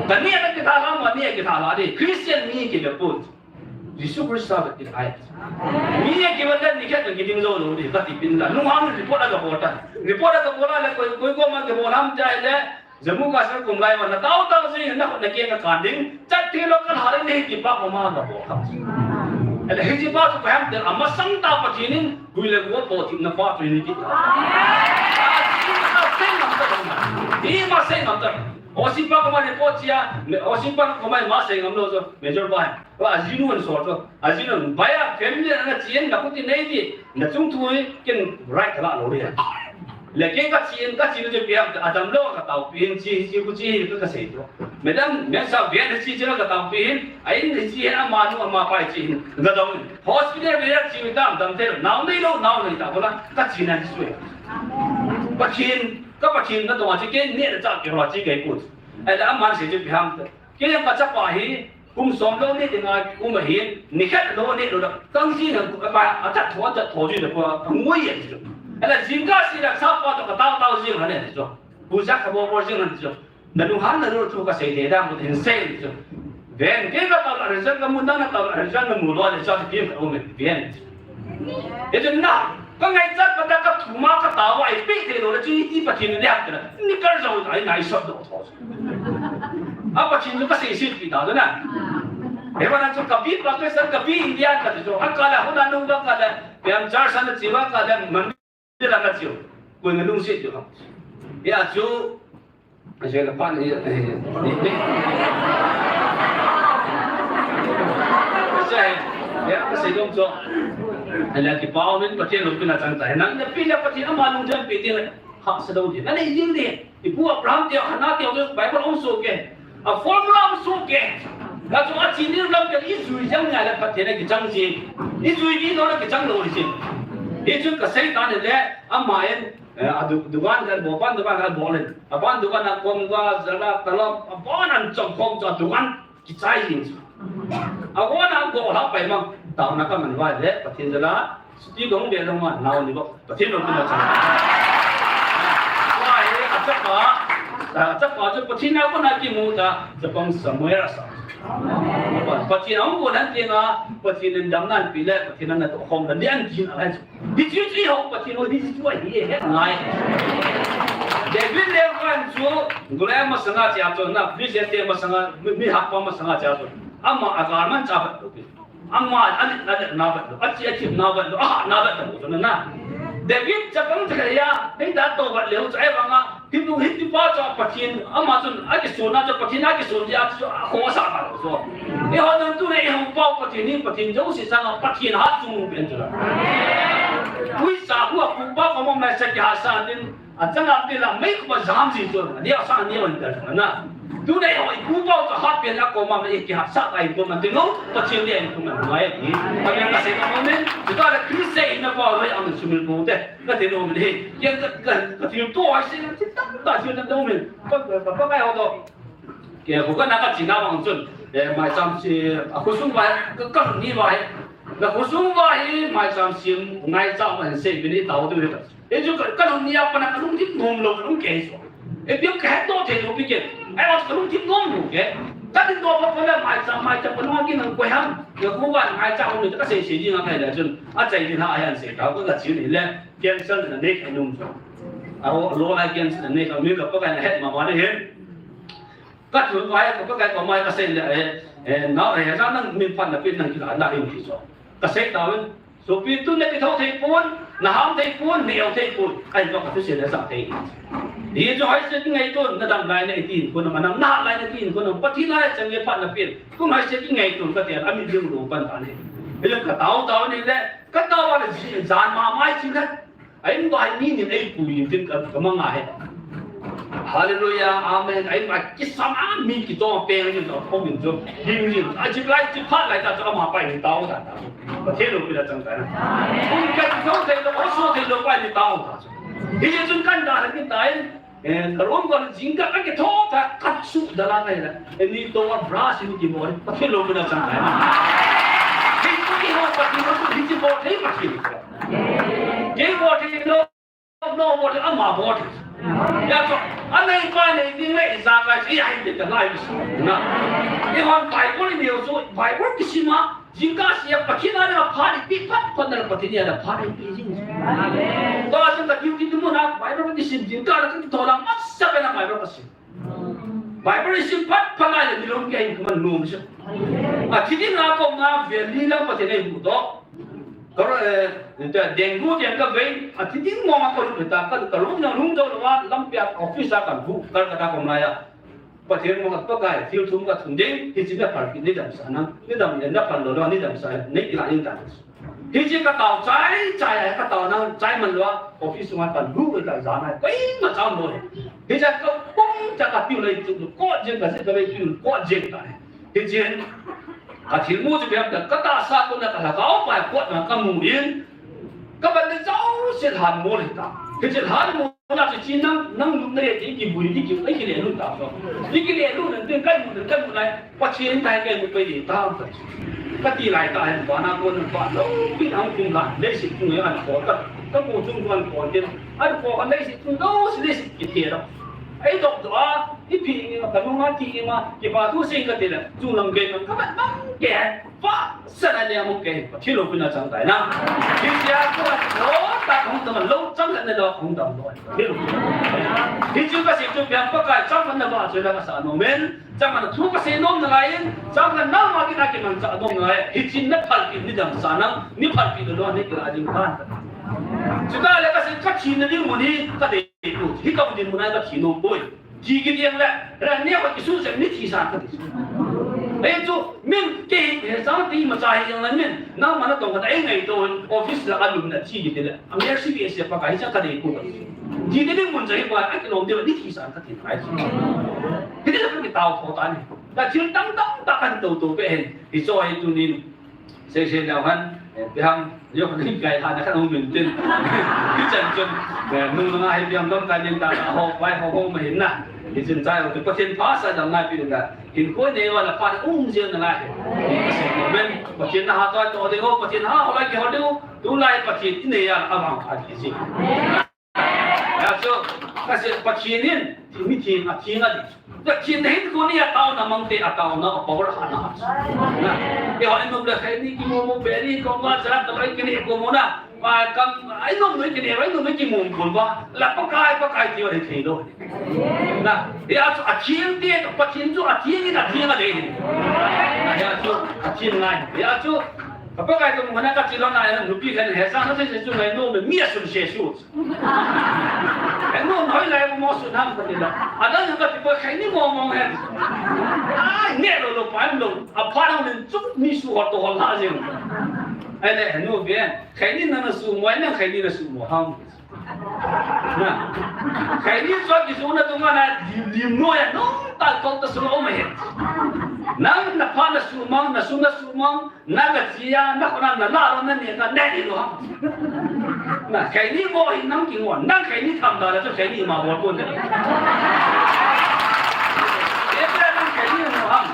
Ka ne ka kitha la, amon ne kitha la di. Christian mi ki le put. Jesu Christa ka kitha. Mi ki va le ni ka ka ding jo lo di, ka ti pin la. Nu hang report a ka bol ta. Report a ka bol a le koi, koi ko ma ka bol ham ja le. Jammu Kashmir kum lai ma na tao tao si na na ke ka kan ding, chat thei lou ka hal ni ti pa ko ma na bo ka. Ele hi ti pa ko ham te ama sang ta pa ti nin, gui le go po ti na pa tu ni ti. Ni ma sei ngam ta. O si pa ko ma ni po ti a, o si pa ko ma ma sei ngam lo so, Major Bai. Wa ajinu an so to. Ajinu bai a family na chien na kuti nei ti. Na chung thui ken right ka la lo ri. Le ke ka chien, ka chien je piam, adam lo ka tao pi hin chi, chi ku chi ka, ka sei to. Madam, men sa bian chi chi ka tao pi hin, a in chi hin ama nu ama pai chi hin. Ga dong. Hospital bian chi tam tam te, nau nei lo, nau nei ta ko la, ka chien na chi sui. Pathen, ka Pathen na to chi ke ne da cha ke ro chi ke ku. Ai da man se je piam. Ke ka cha pa hi, Kum som lo ni dinga kum ahin, ni khat lo ni lo da. Tang jin a, a, a chat tho, a chat tho jin a, a ngui a jin. Ala jin ka si da sa pa to ka tao tao jin ha ne jo. Bu ja ka bo bo jin ha jo. Na nu han na ru tu ka sei de da mu tin sei jo. Ven ke ka tao la ren ka mu na na tao la ren na mu lo de sa ti ka u me ven. E jin na, ka ngaichat pa da ka thuma ka tao ai pe de lo da chi ti pa tin ne ha ka. Ni ka jo ai nai so do tho. A Pathen chu ka seiset pi ta chu na. He ba na chu ka pi Pakistan, ka pi India ka chu. A ka la huna nung ba ka la. Pian char san chi ba ka la man de la na chu. Koi nga nung se chu. Hia chu, a chu le pan ni, ni, ni. Sai, ya, ka sei dong chu. Ala kipah min Pathen lungpina chang tai. Nang na pi na Pathen ama lungjan pi ti le. Hahsa dong ti. Na nei ding ti. Ipu Abraham te, Hannah te, Bible um soh ke. A formula um soh ke. Ka chu a chini lam ke i jui jang ngai le Pathen a kichang ji. I jui ni no le kichang lo ji. Hichu ka sei ta ni le, ama in, eh, a du-, dukan kan bol, pan dukan kan bol in. A pan dukan a kom ga, jala, talam, a pan an chom khom chu a dukan kichai jing chu. A kon a go la pai mang, taona ka man vai le, Pathen jala, suti dong ve long ma, nao ni bok, Pathen lungpina chang. Vai, a chapa, a chapa chu Pathen a kon a kimu ta, chapang Samuel a sa. Pathen a kon a ti nga, Pathen in damna pi le, Pathen a na to khom la, ni an jin a lai chu. Hichu chu ho Pathen ho, hichu chu hi he ngai. David le kan chu, Goliath masanga chia chu na, Philistine te masanga, mi, mi hakpa masanga chia chu. Ama a garment cha vat lo. Ama a ni na na vat lo. A chi a chi na vat lo. A na vat lo chu na. David chapang cha ya, ding da to vat le chu ai vanga. Hitu, hitu pa chu Pathen, ama chun, a kisun a chu Pathen, a kisun a chu, a khosa ma lo chu. Eiho nang tu le eiho pa Pathen ni, Pathen jouse sanga, Pathen hat chung pen chu la. Ui sa hu a pu pa ko mom na sa ki ha sa din, a chang a din la, mei ko jam ji chu, ni a sa ni on ta chu na. Tu le eiho i pu pa chu hat pen a ko ma me ki ha sa ai ko ma din lo, Pathen ni ai ko ma mai ni. A me ka se ko ma me, tu ka le Christian na pa ro am sumil ko te. Ka ti nom ni, ken ka, ka, ka thil to ai se, ti tam ta thil na dong min. Ka, ka, ka, ka, ka, ho to. Ke, ko ka na ka china wang chun, eh, mai cham si, a khosung vai, ka, ka ni vai. Ka khosung vai, mai cham si, ngai cham an se, bini tao tu ka. E ju ka, ka ni a pa na ka lung ti nom lo, lung ke so. E piang ka het to the lo pi ke. Ai wa ka lung ti nom lo ke. Ka tin to pa pa na mai cham, mai cham pa no ki nang ko ham. Ka ko vai, ngai cham ni ka se se ni ngai da chun. A chai ni ha ai an se, ka ko ka chi ni le. Cancer na nei kai nung chu. A ho, lo lai cancer na nei kai, mi ka Pakai na het mama ni hin. Ka thul vai, ka Pakai ko mai ka sei le, eh, eh, na, eh, ja nang min phat na pin nang kila na in ti chu. Ka sei ta wen. Sopi tu na kitho thei pon, na ham thei pon, na eo thei pon. Ai, ka tu sei le sa thei. Di chu hai se ngai tu, na dam lai na itin, ko na manam na lai na tin, ko na Pathen lai chang ye phat na pin. Ko hai se ngai tu ka ti a mi ding lo pan ta ni. Ai ka tao tao ni le, ka tao va le jan ma mai chi le. Ai, vai mi ni ei pui tin ka, ka manga he. Hallelujah, amen. Ai, ma kisam a mi kichom peng ni ka khom in jo. Ding ni. A chi lai chi phat lai ta cho ma pai ni tao ta ta. Pathen lungpina chang ta na. Kun ka so thei lo, so thei lo pai ni tao ta. Hi ye chun kan da ni ta in. Eh, ka rom ko jing ka, ka kitho ta, ka su da la ngai la. Eh, ni to wa bra si ni ki mo, Pathen lungpina chang ngai. Ni ko ki ho Pathen ko ni ki mo, ni Pathen ko. Ki mo, ni lo, no mo, ama mo. Ya to, anai pa ni ni ngai za ka si ai de ta lai. Na. Ni hon Bible ni yo so, Bible kisima, Jingkah sia Pathen a na phat ipi phat phat na Pathen a na phat ipi jing. Amen. Tua chun ka duty tu mun a Bible ka kisim jingkah na ka kitholang masa pen a Bible ka sim. Bible sim phat phat na le milong ke in kaman nom sia. A thi ding a kom na valley lang Pathen a imu to. Ka ro, eh, ta dengue tiang ka vei, a thi ding mo ma ka lut ta ka, ka lut na lung dou lo a lampi a office a ka bu, ka ka ta kom na ya. Pathen mo ka Pakai, thil thum ka thum ding, hichi na phalpi ni damsah nang, ni dam le na phal lou lou, ni damsah, nei kila ding ta. Hichi ka tao chai, chai, ka tao nang, chai man lou a, office sunga ka lu ka ja nai, koima cham lou. Hichi ka pum cha ka tiu lei chu, ko jeng ka se ka lei tiu, ko jeng ta. Hichi, ka thil mu chu ka, ka tahsa ko na ka lhagao pa ko na ka mu in, Ka ban le chau se lhan mo le ta. Ke che lhan mo na che chi nang, nang lut na ye ki, ki bui ki, ki, ai ki le lut ta so. Ki, ki le lut na, tin kai mu, kai mu lai. Pathen tai kai mu pai de ta. Ka ti lai ta hen ba na ko na ba lo, pi ang kum la, le si kum ya an ko ka. Ka ko chung ko an ko tin. An ko ka le si kum lo, si le si ki te lo. Ai dok do a, i pi ngi ma, ka nung a ti ngi ma, kipathu sing ka ti le, chung lam gei ma, ka ban bang ke. Vahsa na le amu ke, Pathen lungpina chang tai na. Hichia ko lo ta khong tam lo chang na lo khong tam lo. Pathen lungpina. Hichu ka sei chu pian Pakai chang na ba chu la ka sa nom in. Chang na thu ka sei nom na lai in. Chang na na ma ki na ki man cha nom na lai. Hichin na phalpi ni damsah nang. Ni phalpi lo ni ki la ding kan. Chuta le ka sei ka thi na ding mu ni ka de. Hikah dinmun a kathi nom poi. Thi kit jeng le, la ne ko kisu se mi thi sa kati. Ei chu, min kei he sang ti ma cha hi jeng le min, nangma natong khat a eingaito in, office la alum na thi kit le. A mi R C B S pa ka hi cha ka dei ko. Thi te ding mun cha hi pa, a kilom te ni thi sa kati nai. Hiti le ka kitao tho ta ni. Ka thil tam tam ta kan to to pe hen. Hi cho hi tunin. Sei sei leu hen, eh, ipi ham, yo, ni kai ha na kan hung min tin. Hichan chun, eh, nung nung a hi ipi ham dom kai nin ta, ho, vai, ho, ho, ma hin na. Hichan chai, ho, Pathen pha sa dam ngai pi na. Hin ko nei va la pa um jeng na ngai. Sei ko men, Pathen na ha to to de ho, Pathen ha ho la ki ho de ho. Tu lai Pathen i nei a, a vang pha ki si. Ya chu, ka se Pathen in, mi thing a thing a di. Pathen hin ko ni a tao na mang te a tao na a power ha na. Na, e ho in nom le khai ni ki mo mo be ni ko ma cha ta lai ki ni ko mo na. Pa kam, ai nom ni ki ni, ai nom ni ki mo ko ba. La Pakai, Pakai ti wa thei lo. Na, ya chu a thing te, Pathen chu a thing in a thing a de. Ya chu, a thing ngai. Ya chu, Pakai ko mo na ka ti lo na, nupi kan he sa na se se chu ngai nom mi a sun se su. Eno noi lai mo su nam ka ti la. Ada ka ti pa khai ni mo mo he. Ai, ne lo lo pa lo. A pa lo nen chu mi su ho to ho la jeng. Ai le eno be. Khai ni na na su mo, na khai ni na su mo ham. Na. Khai ni so ki su na tu ma na lim, lim no ya no. Ta ko ta su lo ma he. Na na pa na su mang, na su na su mang. Na ka chia, na kona na la ro na ni na ne ni lo. Na khai ni mo hi nang ki mo, nang khai ni tham da la chu khai ni ma mo ko ne. E pe nang khai ni mo ham,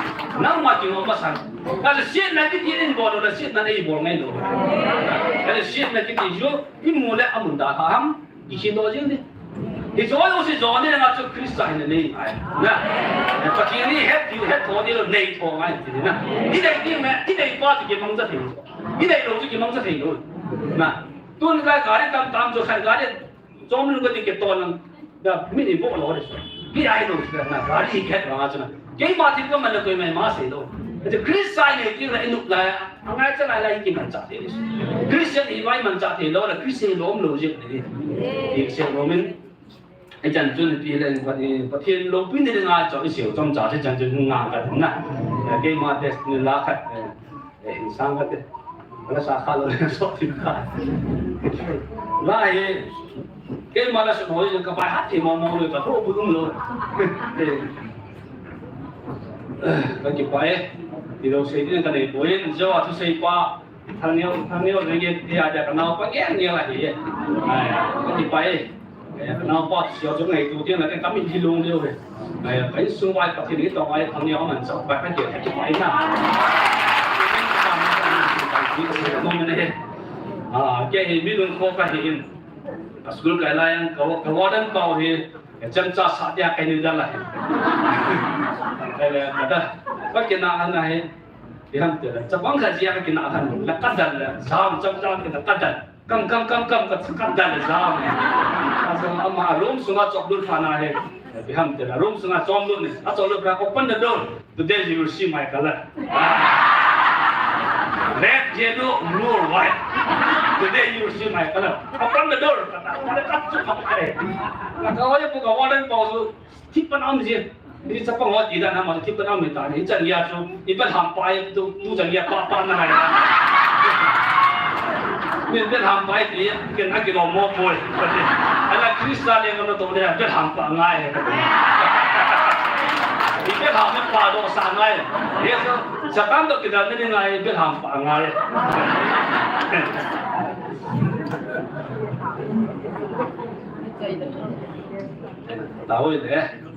nang ma ki mo ma san. Ka le siet na ki ti ni mo lo, siet na nei mo ngai lo. Ka le siet na ki ti jo, i mo le amun da ha ham. I khi lo jing ni. I jo yo si jo ni na chu Christa hin nei ai. Na. Pathen ni het ti het tho ni lo nei tho ngai ti ni na. I nei ni me, i nei pa ti ki mang ja thei. I nei lo ti ki mang ja thei lo. Na. Tun ka gari tam tam jo khan gari. Chom lu ka ti ke to lang. Da mi ni bo lo de. Ki ai lo na gari het ma chu na. Keima thil ka man le koi mai ma sei lo. Ati Christa nei ti na i nup lai a. A ngai cha lai lai ki man cha thei. Christian hi mai man cha thei lo la Christian lo um lo jing ni. Ti se lo min. Ai chan chun ti le Pathen, Pathen lo pi ni ngai cha i se chom cha se chan chun nga ka na. Keima test ni la khat. Eh, insang ka te. Ala sa kha lo so ti ka. La he. Keima la so noi ka bai hat ti mo mo lo ka tho bu dum lo. Eh. Ka kipa e. Ti lo sei ni ka nei poi, jo a thusei pa. Thang neo, thang neo le nge ti a ja ka nao pa nge nge la hi. Ai, ka kipa e. Eh, nao pa sio chu ngaito ti na ka min hi long leo he. Ai, ka insung vai Pathen ni tong ai thang neo man sa pa ka ke ka kipa e na. Mo ne he. Ah, ke hi mi lung kho ka hi in. Ka school kai lai ang ka, ka warden pa hi. Ka chemcha sa dia kai ni da la. Ai le ka da. Ka ke na ana he. Ipi ham ti le, chapang khat jeh a ka kinah khan, la ka dal le, jam cham cham kina ka dal. Kam, kam, kam, kam, ka, ka dal le jam. Ka jong ama a room sunga chop lut pha na he. Ipi ham ti le, room sunga chom lut ni. A chop lut pha, open the door. Today you will see my color. Red, yellow, blue, or white. Today you will see my color. Open the door. Ka ta, ka ta, ka ta, ka ta. Ka ta, ka ta, ka ta. Thi pan am ji. Ni chapang ho ti dan ama thi pan am ta ni chan ya chu. I pan ham pa tu, tu chan ya pa pa na ngai. Ni pan ham pa ti ken a ki lo mo poi. Ala Christa le ngam to le pan ham pa ngai. I pan ham pa do sa ngai. Ye so Satan to ki dan ni ngai pan ham pa ngai. Tao le.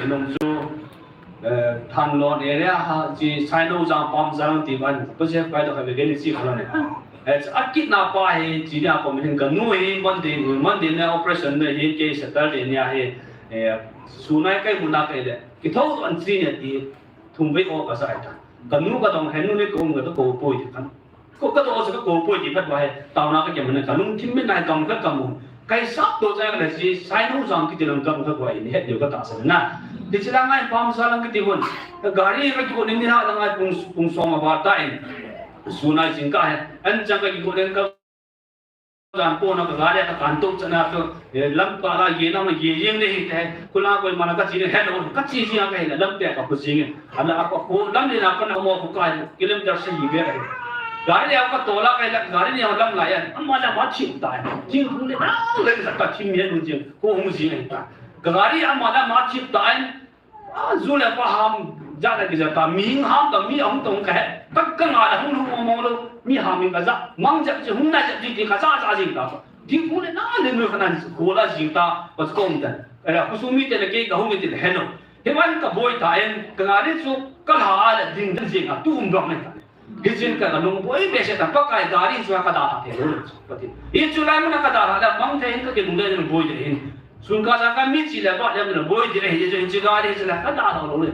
Nung chu, eh, Thanlon area ha, chi Sainojang Pamjalang ti ban, ko je pai to ka ve ni chi khala ne. Eh, a kit na pa hi, chi nia ko hin ka nu hi, Monday, Monday na operation na hi, ke Saturday nia hi, eh, sunai kai muna kai le. Ki tho an chi ne ti, thum ve ko ka sai ta. Ka nu ka dong hen nu ni ko um ka to ko poi ti kan. Ko ka to sa ka ko poi ti phat ba he, tauna ka kemna ka lungthim min nai kam ka kamu. Kai sap to cha ka le si, Sainojang kiti lang kam ka ko ai ni het deu ka ta sa na. Ti chi lang ai Pamjalang kiti hun. Ka gari ka ko ni ni ha lang ai pung, pung som a ba ta in. Sunai jing ka he. An chang ka ko len ka jan po na ka gari ka kan to cha na to. Eh, lam ka la ye na ma ye jing ni hi te. Kula ko ma na ka chi ni he lo. Ka chi jing ka he lam te ka ku jing. Ala a ko lam ni na ka na mo ku ka kilometer sa hi be. Gari a ka to la ka la gari ni lam la ya. Ama la ma chim ta. Jing ku le na le sa ka chim ye lu jing. Ko hung jing ta. Gari ama la ma chim ta. A, zu le pa ham ja la ki ja ta. Mi ham ta mi hung tong ka he. Ta ka nga la hung hung mo lo. Mi ham ka ja. Mang ja ji hung na ja ji ka ja ja jing ta. Jing ku le na le nu ka na ko la jing ta. Pas ko ta. Era ku su mi te le ke ka hung mi te le he no. He wan ka boi ta en, ka gari chu ka la a la ding ding jing a tu um dong ne ta. Hi jin ka ka lung boi be se ta Pakai gari chu ka da ta te lo. Pati. Hi chu lai mun ka da la mang te hin ka ke lung le boi de hin. Sun ka ja ka mi chi le ba le mun boi de hin chu gari chu la ka da lo le.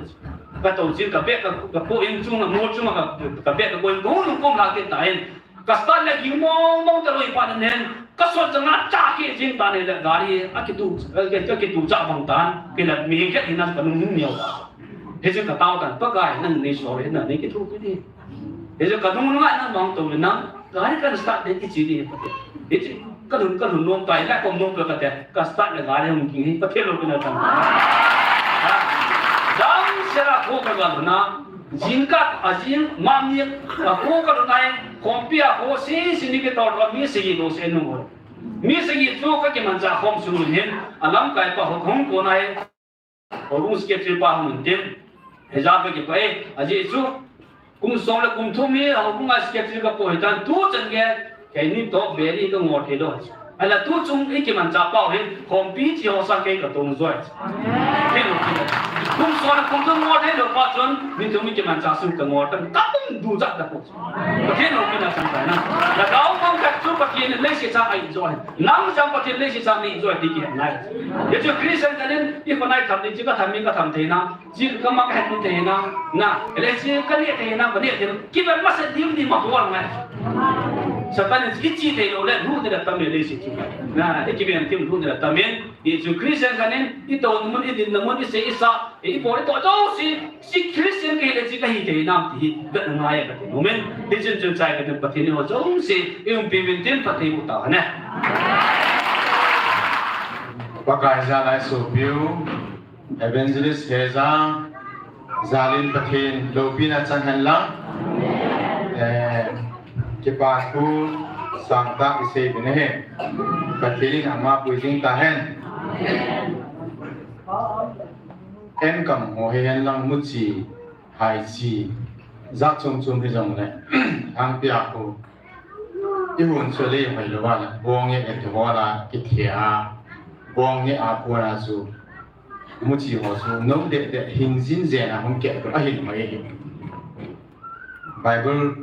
Ka to jin ka be ka ka po in chung mo chung ka ka be ka ko in ko lung ko la ke ta in. Ka start le ging mong mong ta loi pa nen, ka sot jang a cha ke jing ta ne le gari, a kitu, a kitu cha bang tan, ke le mi ke ina ka nung nung neo. He je ka tao tan, Pakai nang nei sorry, nang nei kithu ki ni. He je ka nung nung nang bang to le nang, gari kan start de ki chi ni. He je ka lhun, ka lhun nom tai, la kom nom pe ka te, ka start le gari hung ki ni, Pathen lou pina tan. Ha. Jang sera ko ka ga na, Jingkah a jing, mani, a ko ka lhun ai, khompi a ko si, si ni ki tor, mi sagi lo se nu. Mi sagi chu ka kimancha khom su hin, a lamkai pa ho hung ko nai, ho hung secretary pa hung tin, he ja ka ki pai, a ji chu, kum som le kum thum hi, ho hung a secretary ka po hi tan, tu chan ge, Keini to beri ka ngor thei lo. Ala tu chung i kimancha pau hin, khompi chi ho sang kei ka tong joi. Amen. Thei lo ki. Kum som kum thum ngor thei lo pa chun, ni tu mi kimancha su ka ngor tan, ka tum du jat da po. Thei lo ki na sang tai na. Lhagao mang ka chu Pathen in leiset chang a in joi. Nang jang Pathen leiset chang ni joi ti ki nai. Ye chu Christian ka nin, i ko nai tham ni chi ka tham ni ka tham thei na. Jil ka mak het thei na, na, ele jil ka ne thei na, ka ne thei na, ki ben ma se dim dim ma bol ngai. Satan i chi thei lo le, lu de la tam le si chi. Na, i ki ben tim lu de la tam in, i chu Christian ka nin, i to mun, i din na mun, i se i sa, i po i to jo si, si Christian ke le si ka hi thei na, ti hi, ga ngai ka ti. Amen. Hi chun chun chai ka tin Pathen ni ho jo si, i um pi min tin Pathen u ta ne. Pakai ja lai su piu. Evangelist Heza, Zalin Pathen, loupina chang hen lang. Eh, kipa thu sangtah i sei bin ahi. Pathen in ama pui jing ta hen. En kam ho hi hen lang muchi, haichi, jat chom chom hi jong le. Ang pia khu. I hun chu lei hoi lou a le, bong e e ti ho la, ki thia, bong e a pua na chu, muchi ho chu, nom de de, hing jin jen a hung ke, a hin hoi e. Bible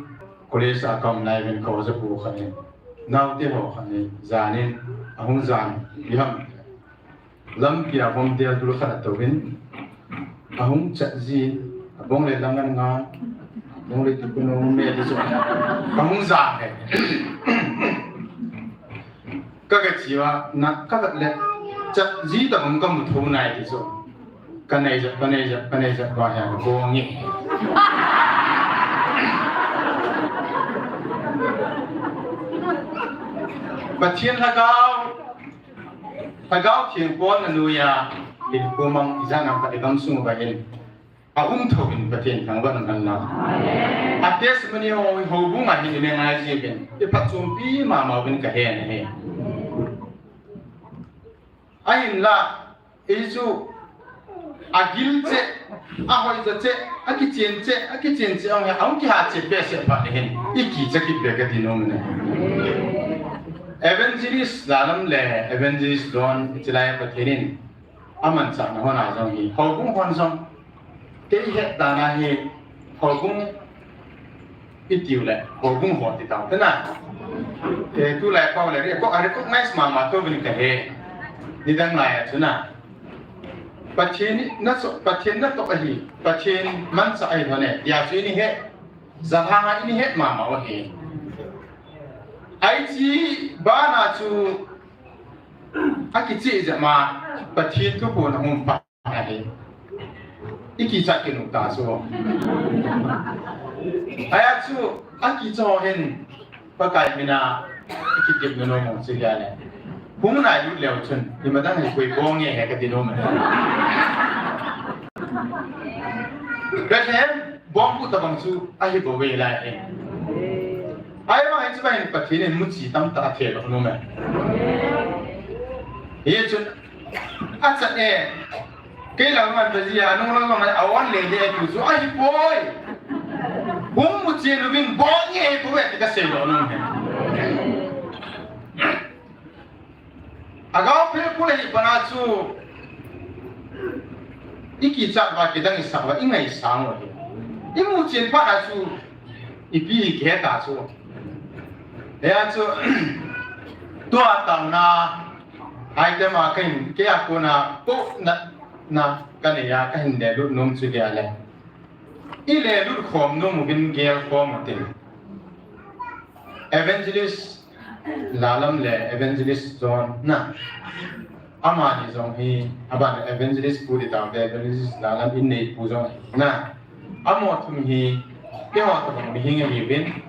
College a kam lai ven ko ja pu kha ni, nau te ho kha ni, jan in, a hung jan, i ham. Lampi a vom del dul khat a tou in, a hung chat ji, a bong le lang an nga, a bong le tu kuno me ti chu, ka hung ja he. Ka ka chi wa, na ka ka le, chat ji ta bong ka mu tho nai ti chu. Ka nei ja, ka nei ja, ka nei ja, ba he, ka bong nge. Pathen Lhagao, Lhagao Theng pon na nuia, in kumang i jan ang ka i gam sung ba in. A um tho in Pathen thangvah in kan la. A testimony ho, houbung a hin i ngai ji bin. I phatchompi mama bin ka he na he. Ahinla, i chu, a gil che, a hoi ja che, a kichen che, a kichen che, a hung, a hung kiha che be se pha le hin. I ki che ki be ka ti nom ne. Evangelist Zalam le Evangelist Don, i chi lai Pathen in. amanchahna hon a jong hi, houbung hon jong, kei het dan a hi, houbung i tiu le, houbung ho ti tau te na. Eh, tulai pau le, recog-, a recognize mama tou vin ka he. Nidang lai a chu na. Pathen natoh, Pathen natoh ahi, Pathen manchah ahi lhon e, tia chu i ni he. Jalhang a i ni het mama u ahi. Aichi bana chu akicheh jep ma, Pathen thuphon ahung pan ahi. I kichat kit u ta chu. Ahi a chu, akicheh ho hin, Pakai mina, i kikip na nom u chu hia le. Hung nai lut leu chun, i madang hi koi bong nge he ka ti nom e. Bethlehem, bong bu tabang chu, ahi bou ve lai e. Ahi vang hi chu vang hin Pathen in muchi tamtah a thei lou nom e. Hi chun, achat e. Kei lang man pa ji a, nung lang lang a, a wan le le tu chu, ahi poi. Hung muchi luving bong nge he bou ve ti ka sei lou nom e. Agao phe pule hi pana chu i kichat uva kidang i sah uva i ngaisang u ahi. I muchen phat a chu ipi hi kihe ta chu. Hia chu tua taona item a kahin, kei a kona ko na, na ka nei a kahin le lut nom chu hia le. I le lut khom nom uvin gel khom u tin. Evangelist Lalam le Evangelist John na. Amani jong hi, aban Evangelist pu ti tau te, Evangelist Lalam in nei pu jong hi na. Amaho thum hi, keiho tabang mihem ahiuvin.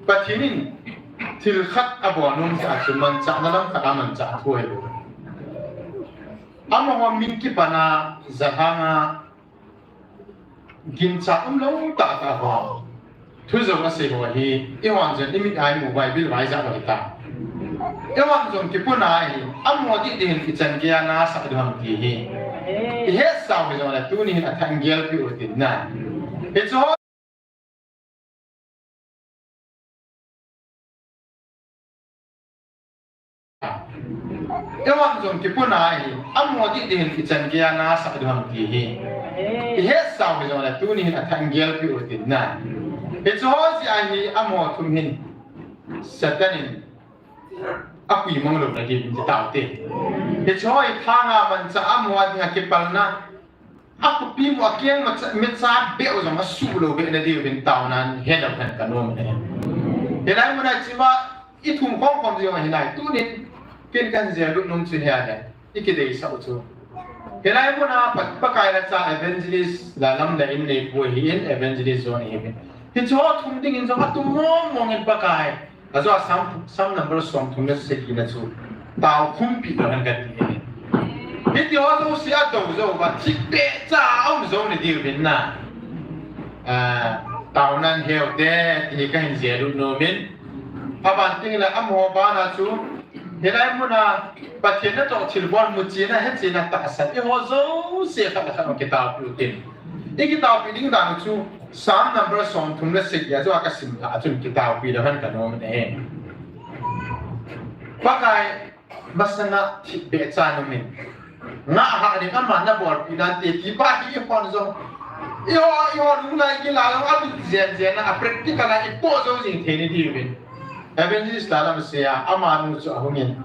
Pathen in thil khat abol nom jeh a chu manchahna lam khat a manchah thu ahi bou. Amaho min kipan a, Jalhang a, ginchat umlou tahtah ho. Thu jong asei ho hi, eihon jong i mit a i mu Bible vai jat lou hita. Eihon jong kipuna hi, amaho dih dih in ichan gei a nasah diu ham ti hi. I hetsau hi jongle tuni hin athah in gelpi u tin na. Hichu Eihon jong kipuna hi, amaho dih dih in ichan gei a nasah diu ham ti hi. I hetsau hi jongle tuni hin athah in gelpi u tin na. Hichu ho jeh a hi amaho thum hin Satan in apui mang lou na diu in ti tau te. Hichu ho hi thanga manchah amaho a dinga kipalna. Akhopi mu a keng ma cha, me cha beh u jong asuh lou beh na diuvin taonan he lou hen ka nom e. Hilai muna chima i thum khom khom jong ahi nai tunin ken kan jia lut nom chu hia le. I kideisah u chu. Hilai muna Pa, Pakai la cha evangelist Lalam le in nei pu hi in evangelist John hi in. Hichu ho thum dingin jong atum mong mong in Pakai. Ajo a Sam, Sam number som thum le sagi na chu. Tao khumpi lou hen kati e. Hiti ho jouse a dou jou uva, thipbeh cha a um jou na diuvin na. Ah, taonan heu te, ti hi kahin jia lut nom in. Aban teng le amaho bana chu. Hilai muna, Pathen natoh thilbol muchen a, hechen a tahsan. Eiho jouse khat le khat kitaopi u tin. I kitaopi ding dan chu Sam number som thum le sagi a chu a ka sim lha a chun kitaopi lou hen ka nom e. Pakai masanga thipbeh cha nom in. Ngah hah ding aman nabolpi nante ti pa hi hon jong. Eiho, eiho lunglai gil a jong abit jen jen a practical a i po jou jing thei na diuvin. Evangelist Lalam sei a, amanu chu ahung in.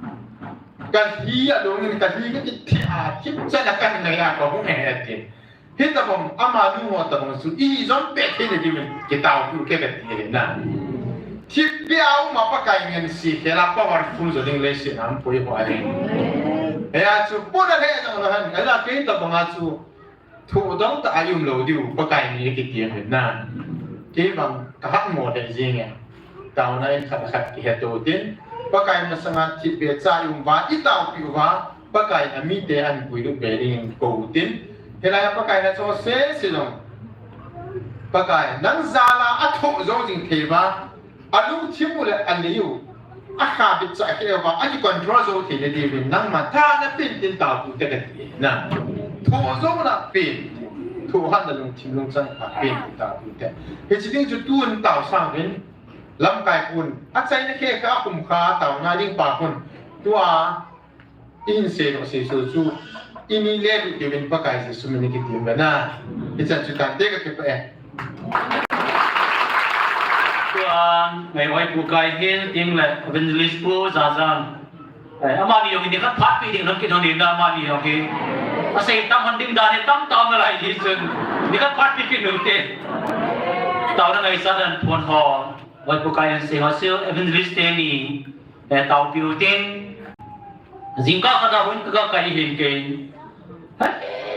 Ka hi a lung in ka hi ka kitheh a, thipchan a ka ngai a ka hung e he ti. Hitabang, amanu ho tabang chu, i jong pe thei le diuvin, kitaopi u ke kati le na. Thipbeh a um a Pakai ngen si khela powerful jo ding le si nam poi ho a ding. Hia chu, pona le jong na han, ala kei tabang a chu, thohdol tah a i um lou diu, Pakai ni kiti le na. Kei bang, ka hat mo le jing e. Taona in khat khat kihe to tin, Pakai masanga thipbeh cha i um uva, i taopi uva, Pakai in amite ahin puilut be ding in kou u tin. Hilai a Pakai na cho sese jong. Pakai, nang jal a athoh jou jing thei uva, alungthim u le alei u, akhabit cha khel uva, aki control jou thei na diuvin, nangma tha na pen tin taopi u te kati na. Thoh jouna pen, thohhatna lungthim lungchang pha pen tin taopi u te. Hiche ding chu tun taosang uvin, Lamkai pun, achaina khe kha, akhum kha, taona ding pa pun. Tua, Ihin sei lou sei so chu, ini le lu tiuvin Pakai Jesu min in kitim uve na. Hichan chu tante kakipah e. Tua, ngai oi Pu Kai hin, ting le Evangelist Pu Jajang. Ai, amani jong hi nikhat phat pi ding lam kit hon in na amani jong hi. Asei tam hon ding dan hi tamtah um nalai hi chun. Nikhat phat pi kit nu te. Taona ngaisah dan phon ho. Oi Pu Kai hin sei ho chu Evangelist teni. Eh, taopiu tin, jingkah khat a hon kaga kai hin kei. Hai,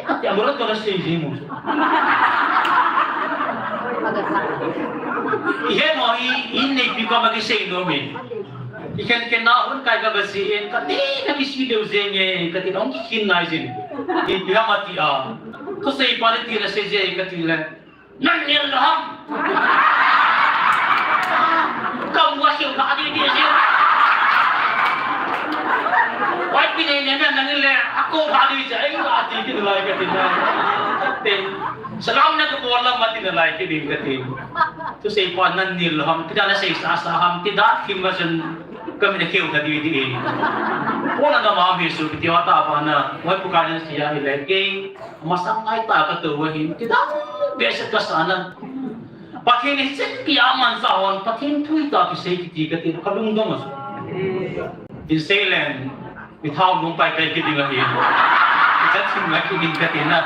kati a mura to na sei jing u. Ihe no i, in nei pi ko ma kisei nom e. I ken ken na hon kai kaga sei in, kati na kisei leu jeng e, kati nong kihin nai jin. I pi ha ma ti a. Thusei pa le ti na sei je kati le. Nang nil lou ham. Kam wa siu ka ati ti siu. Wai pi nei nei nang nil le, ako ka ati siu, ai ka ati ti lai ka ti na. Te. Salam na ka bol lam ati na lai ki ding ka ti. Thusei pa nang nil lou ham. Ti da na sei sa sa ham. Ti da kim ma sen ka mi na keu ka ti ti. Pona na ma mi su ti wa ta ba na. Wai pu ka na sia hi le ke. Masang ngai ta ka tou ahin, kidang behseh kasa nan. Pathen in hiche kia mansa hon, Pathen thu hita kisei kiti kati, ka lungdong ahi. Tin sei leng, mi thao lung pai pai kiti ahi. Chat sim ngai kiti kati na.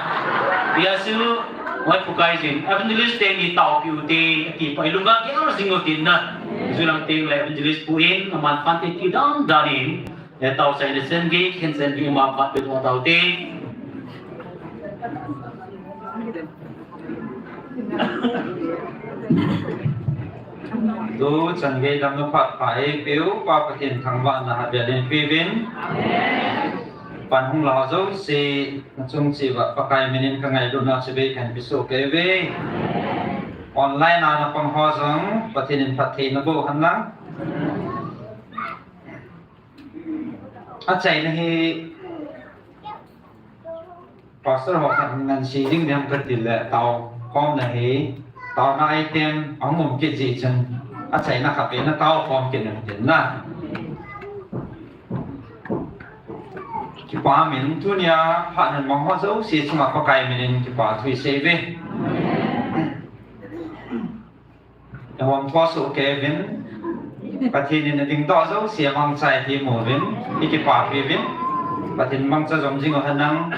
Bia su, wai pu kai jin, evangelist teni taopiu te, ti pai lunga kia jing u tin na. Julang teng le evangelist pu in, aman phan te kidang dan in. Eh, tao sai le sen gi, khen sen gi ma pat pe tho tao te. Tu chan gei lam na phat pha e piu, Pa Pathen thangvahna ha bia len piuvin. Pan hung la ho jouse, na chung cheh uva Pakai min in ka ngailutna chibai kahin pe soh kei uve. Online a na pang ho jong, Pathen in phattheina boh hen lang. Achaina hi Pastor ho khat ngan sei ding ding kati le tao khom na hi, taona item ahung um kit jeh chun achaina khat pe na tao khom kit na tin na. Kipa min tunia phat hin mang ho jouse chunga Pakai min in kipa thu i sei uve. Ehon pho su kevin, Pathen in ading doh jouse mangcha i ti mu uvin, i kipapi uvin, Pathen mangcha jom jing u hen lang.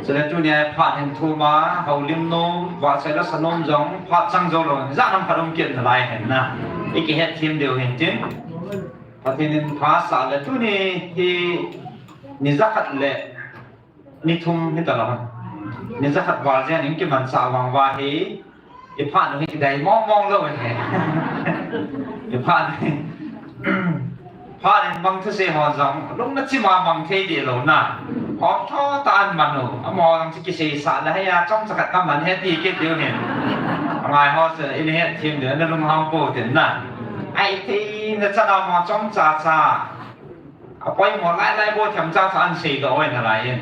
Chule tunia phat hin thum a, houlim nom, vahchoi la sa nom jong, phat chang jou lou, ijat ham khat um kit nalai hen na. I kihet them diu hin tin. Pathen in pha sah le tuni hi ni jakhat le Ni thum hi ta lou. Ni jakhat val jen in kimanchah vang uva hi. I phat u hi kidei mong mong lou hi. I phat u hi. Phat in mang thusei ho jong, lung na chim a mang thei deh lou na. Hom tho tah in man u. Amaho jong chu kiseisah le hia, chomcha khat ka man he ti kit diu hin. Angai ho chu, in het them diu, na lunghang pou tin na. Ai thei na chan a mo chomcha cha. Apoimo lai lai bou themcha cha an seidoh u ahi nalai in.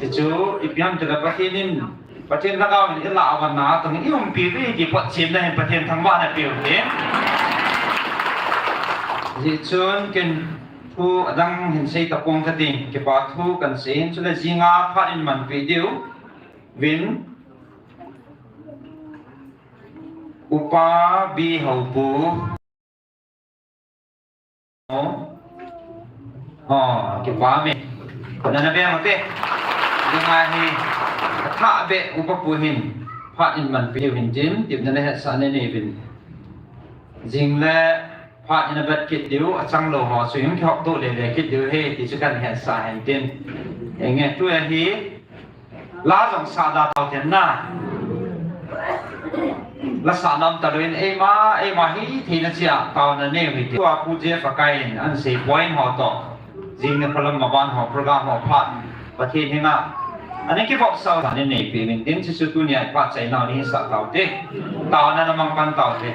Chuchu, ipi ham itile Pathen in, Pathen Lhagao in ilah uva na, tung in i umpi uve ti photchenna hin Pathen thangvahna pe u hen. Hijeh chun ken thu adang hin sei tapong kating, kipa thu kan sei in chule jinga phat in manpeh diu vin Upa Bihoupu. Oh, kipa me. Kona na beng u te. Dinga hi, athah beh upa pu hin, phat in manpeh u hin tin, tepna le hetsahna nei uvin. Jing le phat in avet kit diu, achang lou ho chu in kihop doh le le kit diu ahi, ti chu kan hetsah hen tin. Enge, tua hi, La jong sa da tau ten na. La sa nam ta lou in eima, eima hi theina chia taona nei u hite. Tua Pu Jeff Akai in an sei point ho toh. Jing ni phalam maban ho program ho phat. Pathen henga. Ani kivop sao ta ni nei pi min tin Jesu tunia phat chai nau ni sa tau te. Taona na mang pan tau te.